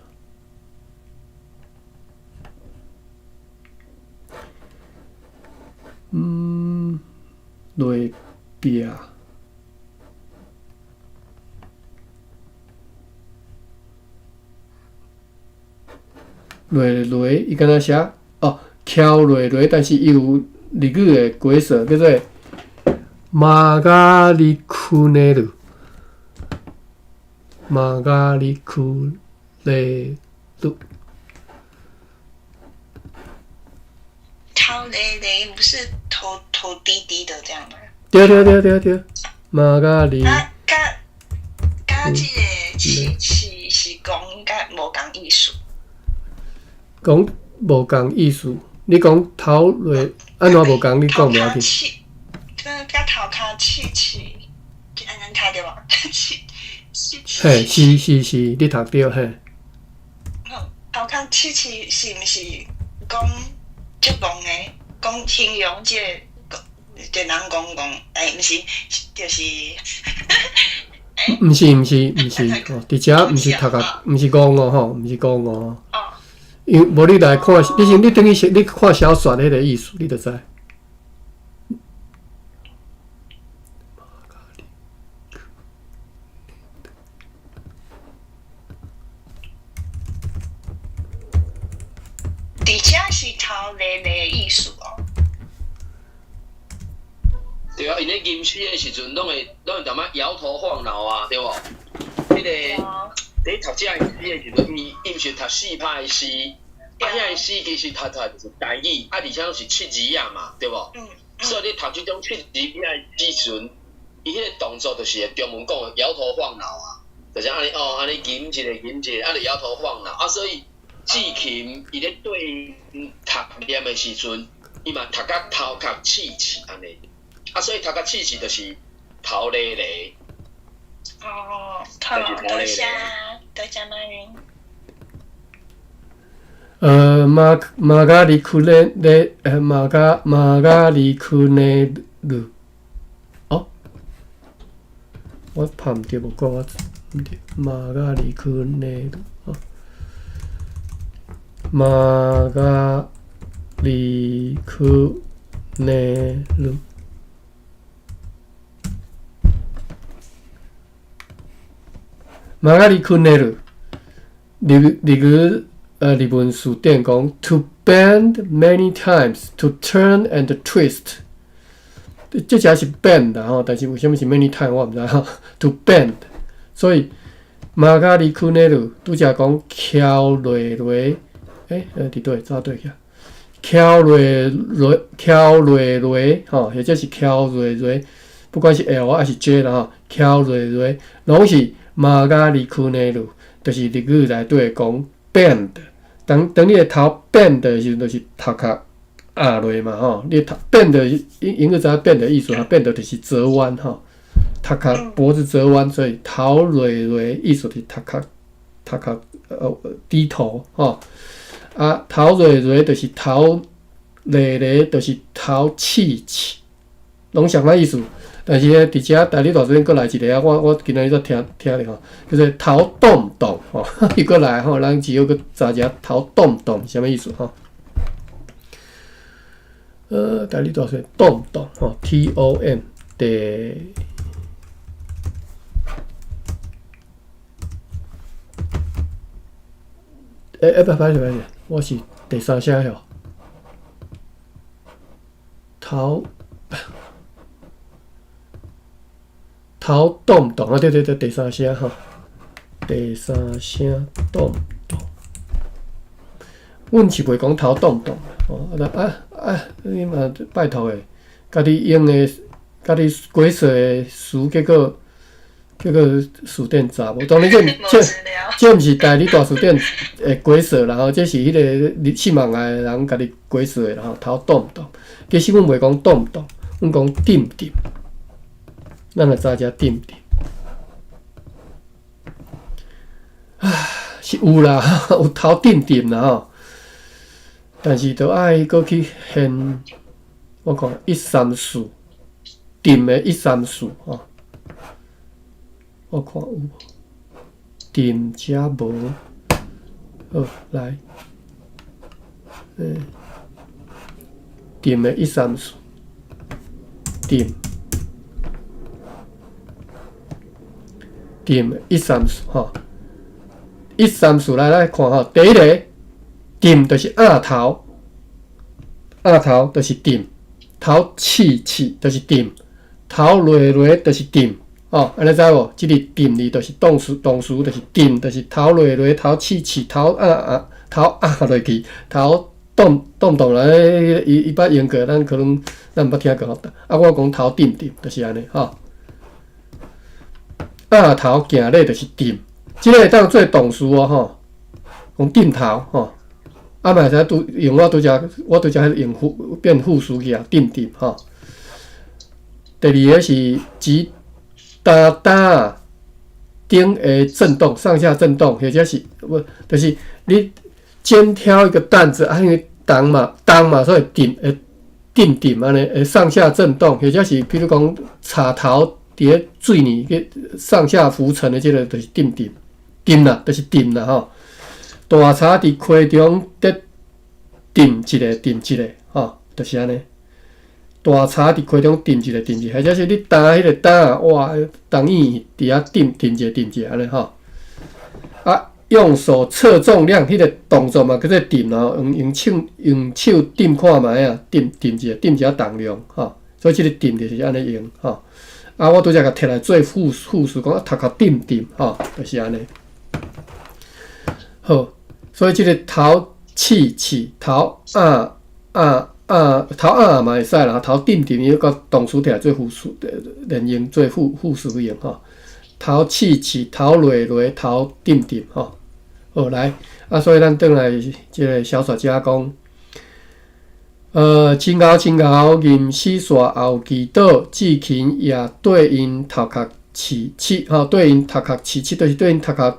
嗯，內壁。瑞瑞，伊敢若寫哦，翹瑞瑞，但是伊有日語的解說，叫做曲がりくねる，曲がりくねる。頭咧咧，不是頭頭低低的這樣嗎？對對對對對，曲がり。啊，佮佮這個是是是講佮無仝意思。講無仝意思，你講頭落按怎無仝？你講無要緊。佮頭殼刺刺，按呢讀著無？刺刺刺。嘿，是是是，你讀著嘿。頭殼刺刺是毋是講足戇的？講形容這個，這人講講，欸，毋是，就是。毋是毋是毋是，哦，佇遮毋是讀甲，毋是戇哦吼，毋是戇哦。因為無你來看，你先你等於是你看小說彼個意思，你就知。佇遮是頭咧咧意思哦。對啊，𪜶咧吟詩的時陣，攏會淡仔搖頭晃腦啊，對無？彼個佇讀這个詩的時陣，伊伊毋是讀四拍的詩，啊，遐個詩其實讀出來就是台語，啊，而且攏是七字仔嘛，對無？所以你讀這種七字仔的詩時陣，伊彼個動作就是中文講的搖頭晃腦啊，就是按呢哦，按呢吟一个吟一個，啊，就搖頭晃腦啊，所以志勤伊咧對讀念的時陣，伊嘛讀甲頭殼刺刺按呢，啊，所以讀甲刺刺就是頭咧咧。哦，頭多謝，多謝馬雲。曲曲がりくねれ，曲が曲がりくねる。哦，我拍毋著，無講我毋對，曲がりくねる。哦，曲がりくねる。曲がりくねる。日日語日文詞典講，to bend many times, to turn and twist。這只是 bend 吼，但是為啥物是 many times 我毋知吼。to bend，所以曲がりくねる拄才講翹落落，佇佗走佗去啊？翹落落，翹落落，吼，或者是翹落落，不管是 L 還是 J 啦吼，翹落落，攏是曲がりくねる，就是日語內底講 bend。當當你的頭 bend 的時陣，就是頭殼壓落嘛吼。你頭 bend 英英語知影 bend 的意思啊？bend 就是折彎吼，頭殼脖子折彎，所以頭落落意思是頭殼頭殼低頭吼。啊，頭落落就是頭落落，就是頭刺刺，攏相仝意思。但是咧，佇遮台語大辭典閣來一个啊，我今仔日才聽聽著吼，叫做頭動動吼，伊閣來吼，咱只好閣查一下頭動動是啥物意思吼。台語大辭典動動吼，T O M 第，欸，不，歹勢歹勢，我是第三聲吼，頭。頭動動啊，對對對，第三聲吼，第三聲動動。阮是袂講頭動動吼，啊啊，你嘛拜託的，家己用的，家己解說的詞，結果辭典查無。當然這這這毋是台語大辭典的解說啦吼，這是彼个四網的人家己解說的啦吼。頭動動，其實阮袂講動動，阮講沉沉。咱來查一下沉沉。啊，是有啦，有頭沉沉啦吼。但是著愛閣去現，我看一三四沉的一三四吼，我看有無沉遮無，好來，沉的一三四沉。沉一三四吼，一三四來來看吼，第一个沉就是鴨頭，鴨頭就是沉，頭刺刺就是沉，頭落落就是沉，哦，按呢知無？這个沉字就是動詞，動詞就是沉，就是頭落落，頭刺刺，頭壓壓，頭壓落去，頭動動動來，伊伊捌用過，咱可能咱毋捌聽過吼。啊，我講頭沉沉，就是按呢吼。鴨頭行咧就是沉，這个會當做動詞哦吼，講沉頭吼，啊嘛會使拄用我拄才我拄才彼用副變副詞去啊，沉沉吼。第二个是指擔擔頂的震動，上下震動，或者是無，就是你肩挑一個擔子啊，因為重嘛重嘛，所以沉會沉沉按呢，會上下震動，或者是比如講插頭。佇咧水泥去上下浮沉的這个就是沉沉，沉啦，就是沉啦吼。大柴佇溪中得沉一个，沉一个，吼，就是按呢。大柴佇溪中沉一个，沉一个，或者是你擔彼个擔，哇，重椅佇遐沉沉一个，沉一个，按呢吼。啊，用手測重量，彼个動作嘛叫做沉哦，用手沉看覓啊，沉沉一个，沉一下重量，吼。所以這个沉就是按呢用，吼。啊！我拄才共摕來做副副詞，講啊，頭殼沉沉，吼，就是按呢。好，所以這个頭刺刺，頭壓壓壓，頭壓嘛會使啦，頭沉沉伊閣動詞摕來做副詞，連用做副副詞用吼。頭刺刺，頭落落，頭沉沉，吼。好來，啊，所以咱轉來這个小說家講。真𠢕真𠢕，吟詩煞後祈禱，志勤也對𪜶頭殼刺刺，吼，對𪜶頭殼刺刺，就是對𪜶頭殼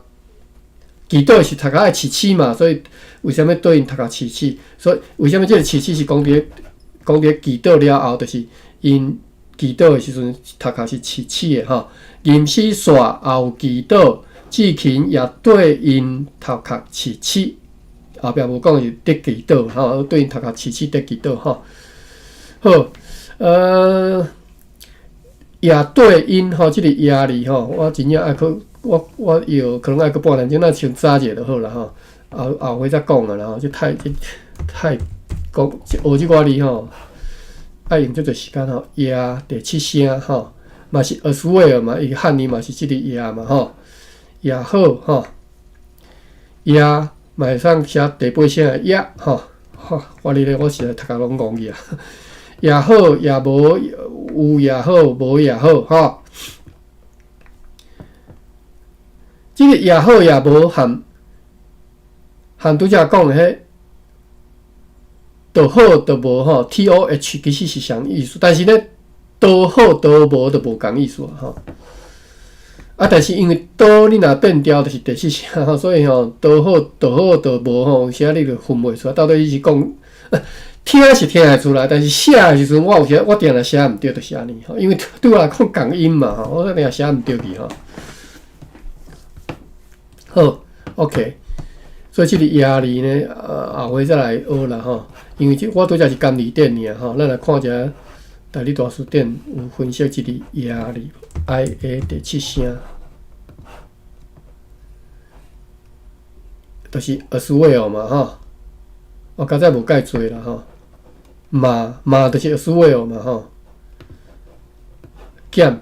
祈禱是頭殼愛刺刺嘛，所以為啥物對𪜶頭殼刺刺？所以為啥物這个刺刺是講佇講佇祈禱了後，就是𪜶祈禱的時陣頭殼是刺刺的吼。吟詩煞後祈禱，志勤也對𪜶頭殼刺刺。後壁無講是得祈禱吼，對𪜶頭殼刺刺得祈禱吼。好，也對𪜶吼，這个也字吼，我真正愛去，我有可能愛閣半點鐘，咱先查一下就好啦吼。後後回再講啊啦吼，這太這太講學這寡字吼，愛用足濟時間吼。也第七聲吼，嘛是 as well 嘛，伊漢語嘛是這个也嘛吼。也好吼，也。嘛會使寫第八聲的也吼，吼，我咧我實在讀甲攏戇去啊！也好，也無，有也好，無也好，吼。這个也好也無含含拄才講的彼，都好都無吼，T O H 其實是相意思，但是呢，都好都無就無仝意思吼。啊！但是因為都你若變調，就是第四聲吼，所以吼，都好都好都無吼，有時你就分袂出來，到底你是講聽是聽會出來，但是寫的時陣，我有時我定定寫毋對，就是按呢吼，因為對我來講仝音嘛吼，我定定寫毋對去吼。好，OK，所以這個壓力呢，後回再來學啦吼。因為這我拄才是監字典爾吼，咱來看一下台語大辭典有分析這個壓力，I A 第七聲，就是 as well 嘛吼。我剛才無蓋濟啦吼，嘛嘛就是 as well 嘛吼，減，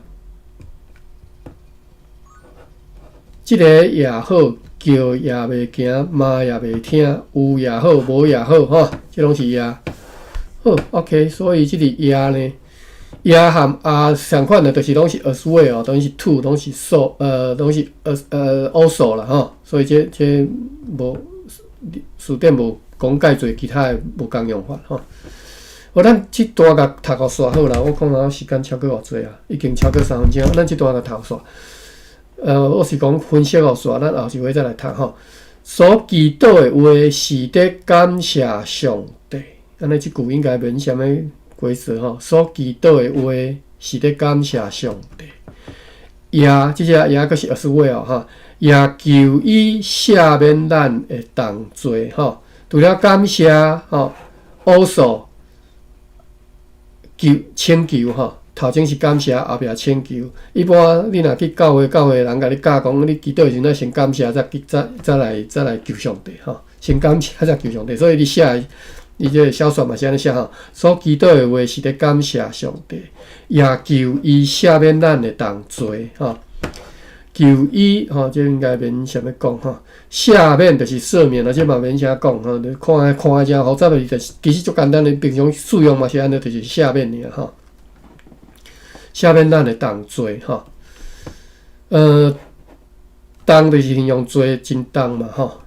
這个也好，橋也袂行，嘛也袂聽，有也好，無也好，吼，這攏是也。好，OK，所以這個也呢，也和也相款的，就是攏是 as well，攏是 too，攏是 so，攏是 also 啦吼，所以這這無辭典無講蓋濟其他的無仝用法吼。好，咱這段共讀予煞好啦，我看下時間超過偌濟啊，已經超過3分鐘，咱這段共讀煞。我是講分析予煞，咱後一回再來讀吼。所祈禱的話是佇感謝上帝，按呢這句應該免啥物規則吼。所祈禱的話是佇感謝上帝。也，這隻也閣是 as well 吼，也求伊赦免咱的重罪吼。除了感謝吼，also 求請求吼，頭前是感謝，後壁請求。一般你若去教會，教會人共你教講，你祈禱的時陣先感謝，再再再來再來求上帝吼。先感謝再求上帝。所以你寫，你這个小說嘛是按呢寫吼。所祈禱的話是佇感謝上帝，也求伊赦免咱的重罪吼。求伊吼，這應該免啥物講吼。赦免就是赦免啦，這嘛免啥講吼。你看看誠複雜的，就是其實足簡單的，平常使用嘛是按呢，就是赦免爾吼。赦免咱的重罪吼。重就是形容罪真重嘛吼。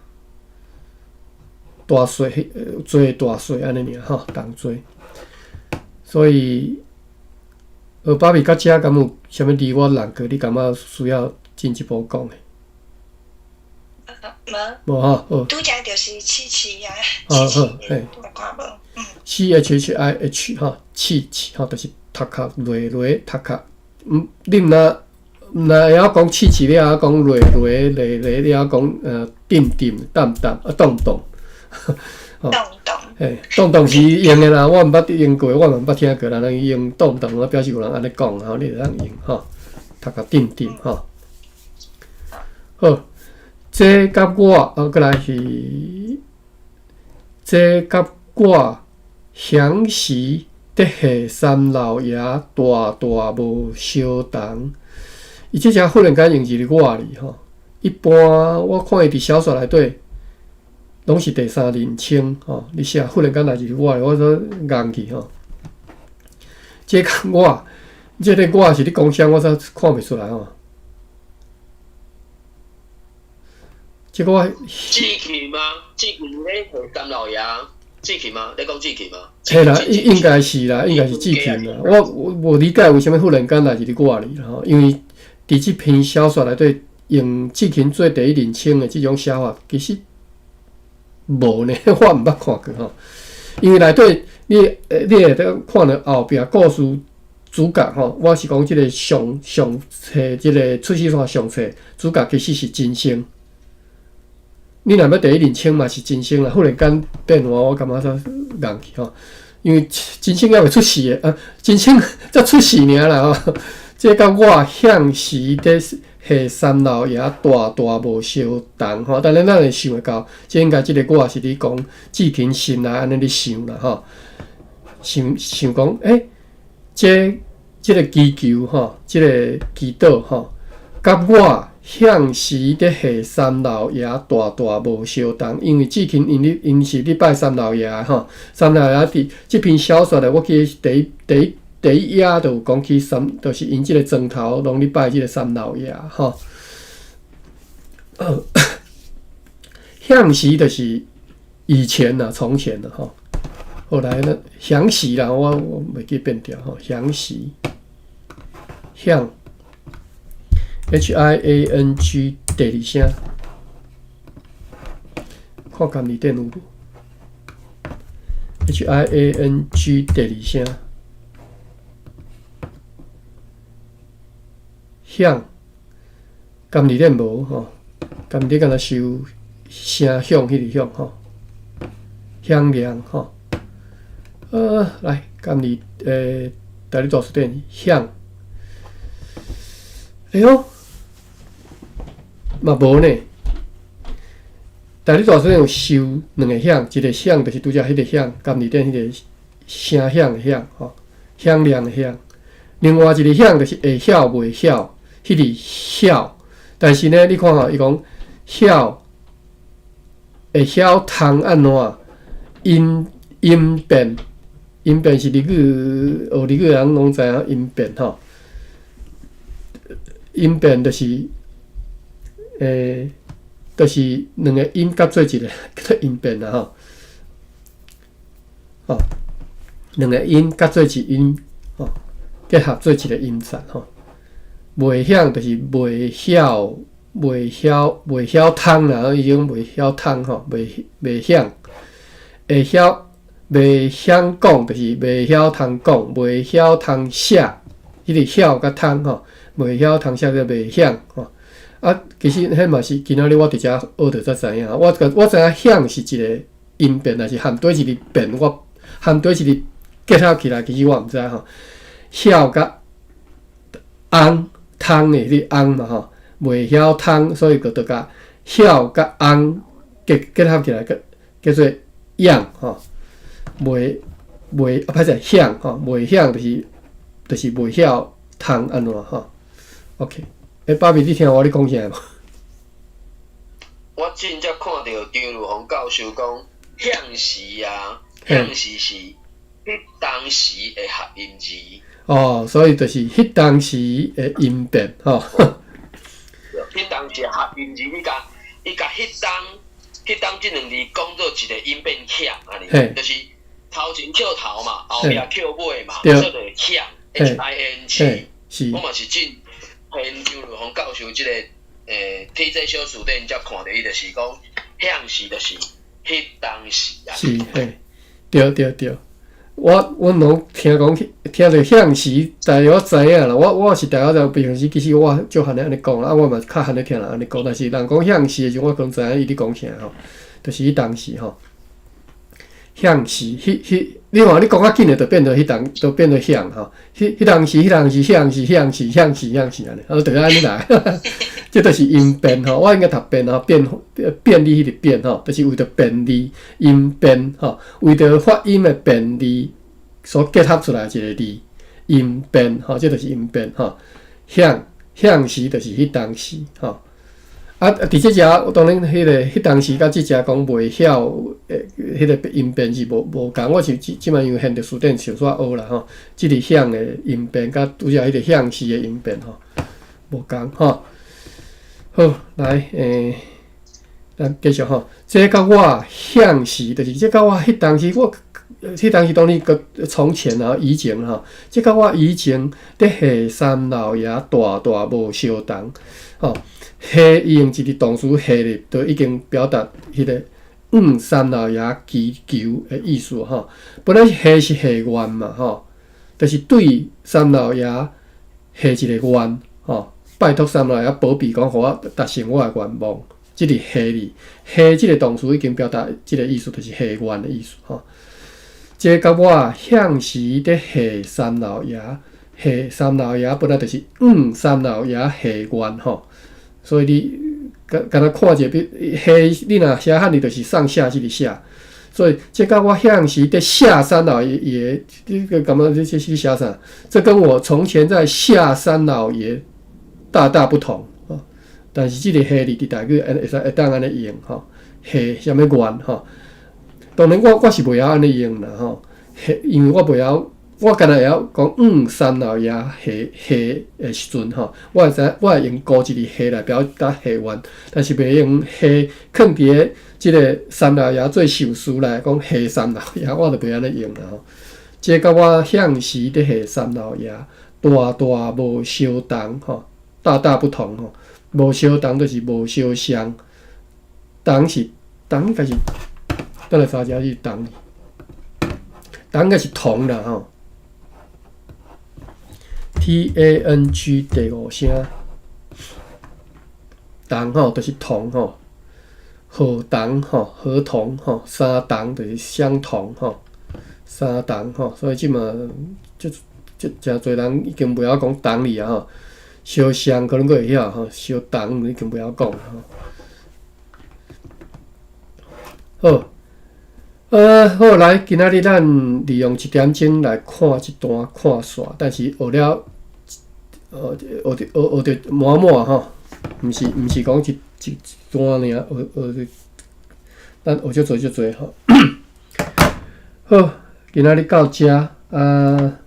大細罪大細按呢爾吼，重罪。所以，芭比佮遮敢有啥物字我漏過？你感覺需要進一步講的？無。無吼，好。拄才就是刺刺啊，好刺好嘿。我看無，嗯。 C H H I H 吼，刺刺吼，就是讀較螺螺讀較，毋，你毋若毋若會曉講刺刺，你會曉講螺螺螺螺，你會曉講鎮鎮淡淡啊動動，動動。嘿，動動是用的啦，我毋捌用過，我嘛毋捌聽過人人用動動，我表示有人按呢講，吼，你會當用吼，讀較鎮鎮吼。好，這佮我，閣來是，這佮我享時佇下三老爺大大無相同。伊這隻忽然間用一个我字吼，一般我看伊佇小說內底，攏是第三人稱吼。你寫忽然間來一个我字，我說戇去吼。這佮我，這个我是咧講啥，我煞看袂出來吼。這個我志氣嗎？志氣咧下三老爺，志氣嗎？你講志氣嗎？嘿啦，應應該是啦，應該是志氣啦。我我無理解為啥物忽然間來一个我字啦吼，因為佇這篇小說內底用志勤做第一人稱的這種寫法，其實無呢，我毋捌看過吼。因為內底你你會當看著後壁故事主角吼，我是講這个上上冊這个出世線上冊主角其實是真生。你若欲第一人稱嘛是真生啦，忽然間變換，我感覺煞戇去吼。因為真生猶未出世的啊，真生才出世爾啦吼。這佮我向時佇下三老爺大大無相同吼，當然咱會想會到，這應該這个我是咧講志勤心內按呢咧想啦吼，想想講，欸，這這个祈求吼，這个祈禱吼，佮我向時佇下三老爺大大無相同，因為志勤𪜶咧𪜶是咧拜三老爺吼，三老爺佇這篇小說內，我記得第一第一第一頁就有講起三，就是𪜶這个莊頭攏咧拜這个三老爺吼。向時就是以前啦，從前啦吼。後來呢，向時啦，我我袂記變掉吼，向時向。H I A N G 第二聲，看監字典有無？ H I A N G 第二聲，響，甘字典無吼，甘字典敢若收聲響彼個響吼，響亮吼。來，甘字台語大辭典響，哎喲，嘛無呢。台語大辭典有收兩个響，一个響就是拄才彼个響，甘字典彼个聲響的響吼，響亮的響。另外一个響就是會曉袂曉，彼个曉。但是呢，你看吼，伊講曉會曉通按怎音音變，音變是日語，學日語的人攏知影音變吼。音變就是，就是兩个音合做一个叫做音變啦吼。吼，兩个音合做一音，吼，結合做一個音節吼。袂曉就是袂曉，袂曉，袂曉通啦，伊講袂曉通吼，袂袂曉，會曉袂曉講，就是袂曉通講，袂曉通寫，彼个曉佮通吼，袂曉通寫叫袂曉吼。啊，其實彼嘛是今仔日我佇遮學著才知影，我我知影響是一個音變，但是含佗一个變，我含佗一个結合起來，其實我毋知吼。曉佮尪通的彼個尪嘛吼，袂曉通，所以閣就共曉佮尪結結合起來，叫叫做樣吼。袂袂啊，歹勢響吼，袂曉就是就是袂曉通按怎吼。OK，欸，芭比，你聽我咧講啥無？我真正看著張如芳教授講，向時啊，向時是彼當時的合音字。哦，所以就是彼當時的音變吼。彼當時合音字，伊共伊共彼當彼當這兩字講做一個音變響按呢，就是頭前扣頭嘛，後壁扣尾嘛，所以就響 H I N G。是。我嘛是進現張如芳教授這个TJ 小辭典才看著伊就是講向時就是彼當時啊。是嘿，對對對。我阮攏聽講，聽著向時，大約知影啦。我我是大約就平常時，其實我足罕咧按呢講，啊，我嘛較罕咧聽人按呢講。但是人講向時的時陣，我可能知影伊咧講啥吼，就是彼當時吼。向時，彼彼，你看你講較緊的，就變做彼當，就變做響吼。彼彼當時，彼當時，向時，向時，向時，向時按呢，啊，就按呢來。這就是音變吼，我應該讀變吼，便便利彼个便吼，就是為著便利音變吼，為著發音的便利所結合出來一个字，音變吼，這就是音變吼。向向時就是彼當時吼。啊，佇這遮當然彼个彼當時佮這遮講袂曉的彼个音變是無無仝。我是這這擺因為現代辭典想煞學啦吼，這个響的音變佮拄才彼个向時的音變吼無仝吼。好，來，咱繼續吼。這佮我向時，就是這佮我彼當時，我彼當時當然閣從前啊，以前吼，這佮我以前佇下三老爺大大無相同吼。下伊用一个動詞下咧，就已經表達彼个向三老爺祈求的意思吼。本來下是下願嘛吼，就是對三老爺下一个願吼，拜託三老爺保庇，講予我達成我的願望。這个下字，下這个動詞已經表達這个意思，就是下願的意思吼。這佮我向時佇下三老爺，下三老爺本來就是向三老爺下願吼。所以你敢敢若看者比下，你若寫漢字就是上下這个下，所以這佮我向時佇下三老爺，這個感覺這是寫啥？這跟我從前在下三老爺大大不同啊！但是這个下字佇台語會使會當按呢用吼，下啥物願吼？當然我我是袂曉按呢用啦吼，下因為我袂曉。我敢若會曉講向三老爺下下的時陣吼，我會知我會用孤一个下來表達下願，但是袂用下囥佇咧這个三老爺做受詞來講下三老爺，我就袂按呢用啦吼。這佮我向時佇下三老爺大大無相同吼，大大不同吼，無相同就是無相像，同是同應該是，等下查一下是同。同應該是同啦吼。T A N G 第五聲，同吼就是同吼，合同吼，合同吼，相同就是相同吼，相同吼，所以這馬這這誠濟人已經袂曉講同字啊吼，相像可能閣會曉吼，相同已經袂曉講吼。好，好來，今仔日咱利用一點鐘來看這段看煞，但是學了，學學學學著滿滿吼，毋是毋是講一一段爾，學學著，咱學足濟足濟吼。好，今仔日到遮啊，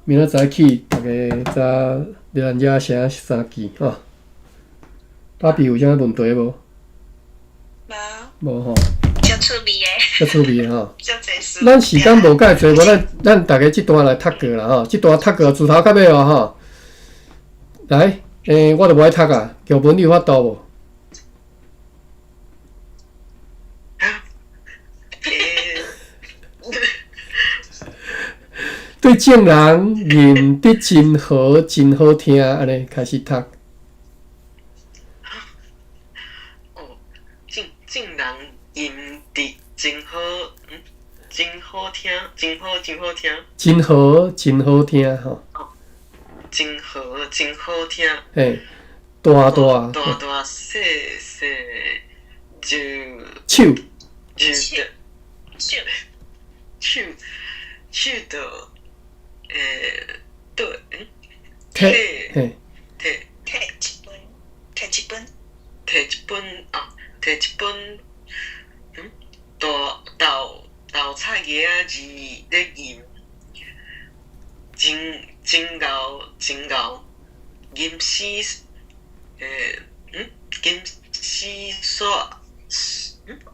明仔載起，逐家早咱遮寫三句吼。芭比有啥問題無？無。無吼。足趣味的。足趣味的吼。足濟事。咱時間無介濟，無咱咱逐家這段來讀過啦吼，這段讀過自頭到尾哦吼。來，我就無愛讀啊，玉文你有法度無？對眾人吟得真好，真好聽，按呢開始讀。哦，眾眾人吟得真好，真好聽，真好，真好聽。真好，真好聽吼。哦，真好，真好聽。嘿，大大。大大細細就。手。就手。手。手就，對，摕，嘿，摕，摕一本，摕一本，摕一本啊，摕一本，大豆豆菜葉仔字咧吟，真真𠢕真𠢕，吟詩，吟詩煞，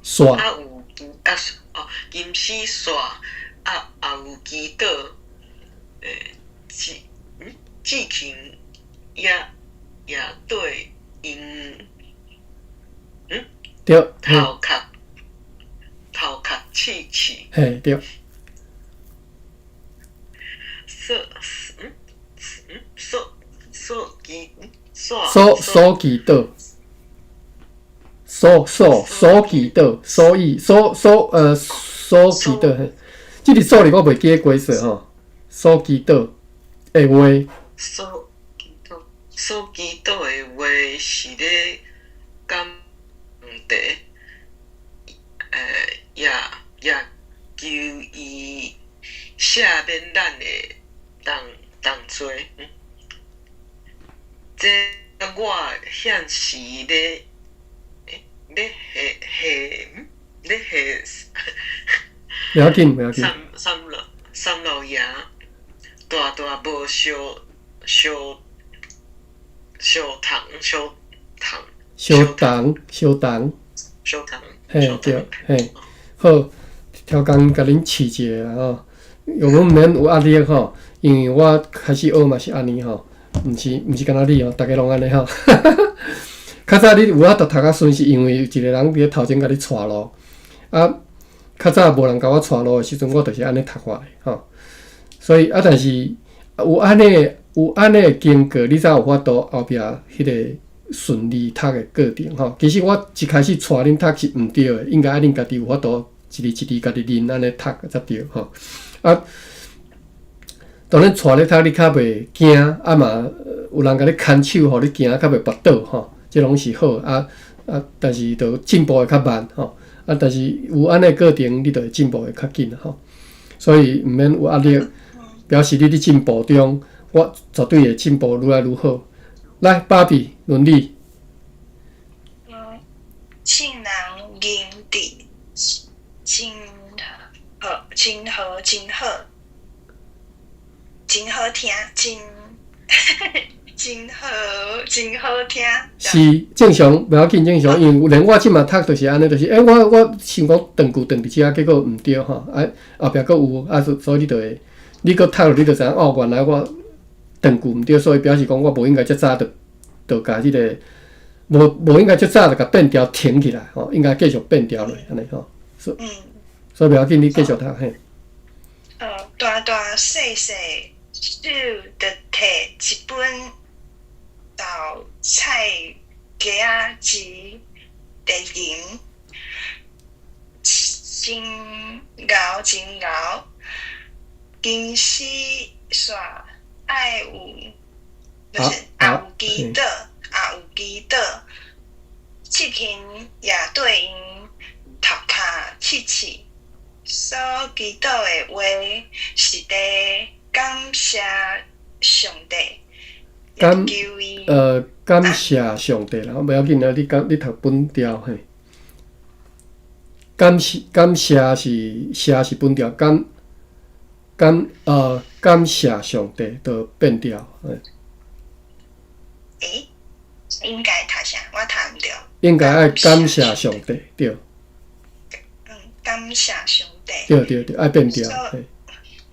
煞，啊有啊哦，吟詩煞。啊，也有祈禱，志志勤也也對𪜶，對，頭殼頭殼刺刺，嘿對，所所所祈所所所祈禱，所所所祈禱，所以所所所祈禱。這個所字我袂記得幾說吼，所祈禱的話，所祈禱所祈禱的話是咧講問題，也也求伊赦免咱的重重罪。這我現時咧咧下下咧下。袂要緊，袂要緊。三三老三老爺，大大無相相相同相同。相同相同。相同。嘿對，嘿，好，超工共恁試一下啦吼，我們毋免有壓力吼，因為我開始學嘛是按呢吼，毋是毋是干焦你哦，逐家攏按呢吼。較早你有法度讀較順，是因為有一個人佇咧頭前共你帶路，啊。較早無人共我帶路的時陣，我就是按呢讀法的吼。所以啊，但是有按呢有按呢的經過，你才有法度後壁彼個順利讀的過程吼。其實我一開始帶恁讀是毋對的，應該愛恁家己有法度一字一字家己認按呢讀才對吼。啊，當然帶你讀，你較袂驚，啊嘛有人共你牽手，予你行較袂跋倒吼，這攏是好啊啊，但是就進步會較慢吼。啊，但是有按呢過程，你就會進步會較緊吼。所以毋免有壓力，表示你佇進步中，我絕對會進步愈來愈好。來，芭比，輪你。眾人吟得真好，真好，真好，真好聽，真。真好，真好聽。是正常，袂要緊，正常，因為連我這馬讀就是按呢，就是欸，我我想講斷句斷佇遮，結果毋對吼，啊後壁閣有啊，所以你就會，你閣讀落你就知影哦，原來我斷句毋對，所以表示講我無應該遮早就就共這個，無無應該遮早就共變調停起來吼，應該繼續變調落按呢吼。所以袂要緊，你繼續讀嘿。大大細細手就提一本豆菜雞仔字佇吟，真𠢕真𠢕，吟詩煞愛有，不是也有祈禱，也有祈禱，志勤也對𪜶頭殼試試，所祈禱的話是佇感謝上帝，感求伊感謝上帝啦，無要緊啊，你講你讀本調嘿。感謝感謝是謝是本調，感感感謝上帝就變調。欸，應該讀啥？我讀毋著。應該愛感謝上帝，對。嗯，感謝上帝。對對對，愛變調。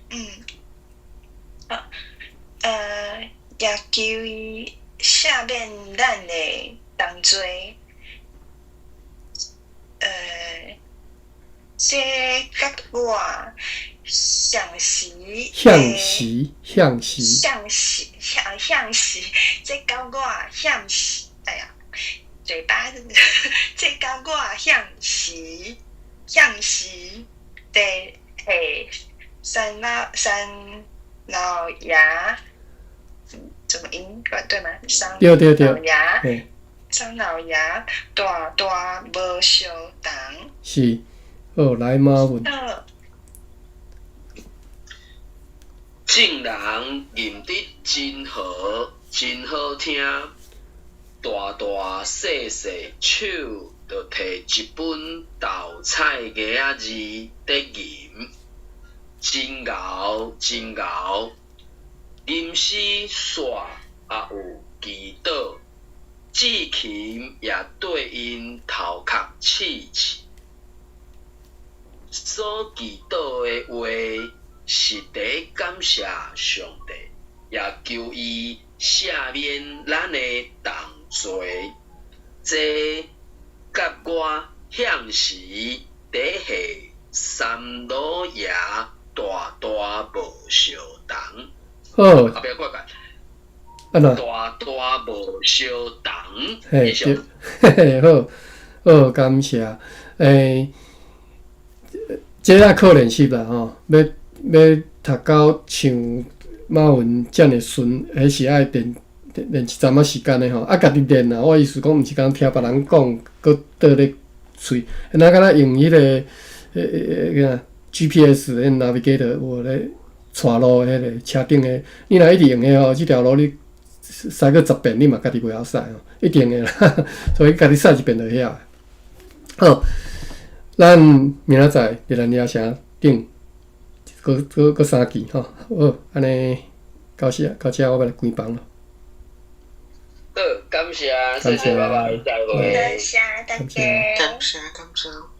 嗯。啊，也求伊赦免咱的同罪。這佮我相時向時向時向時向向時，這佮我向時，哎呀，嘴巴，這佮我向時向時佇下三老三老爺，怎麼音？對嗎？三對對對老爺，三老爺大大無相同。是，好，來馬文。眾人吟得真好，真好聽。大大細細手就提一本豆菜雞仔字佇吟，真𠢕真𠢕，吟詩煞也有祈禱，志勤也對𪜶頭殼試試，所祈禱的話是佇感謝上帝，也求伊赦免咱的同罪。這佮我向時佇下三老爺大大無相同。好。後壁我講。按怎？大大無相同。嘿，對，嘿嘿，好，好，感謝。欸，這愛靠練習啦吼，欲欲讀到像馬雲遮爾順，彼是愛練練一陣仔時間的吼。啊，家己練啦，我意思講，毋是講聽別人講，閣倒咧喙，若敢若用彼个彼个 GPS 彼 navigator 有咧帶路彼个車頂的，你若一直用彼吼，這條路你駛過10遍，你嘛家己袂曉駛吼，一定的啦。所以家己駛一遍就曉。好，咱明仔載熱蘭遮城頂，閣閣閣三句吼，好，按呢到這到這我欲來關房囉。好，感謝，謝謝，拜拜，再會。感謝大家。感謝感謝。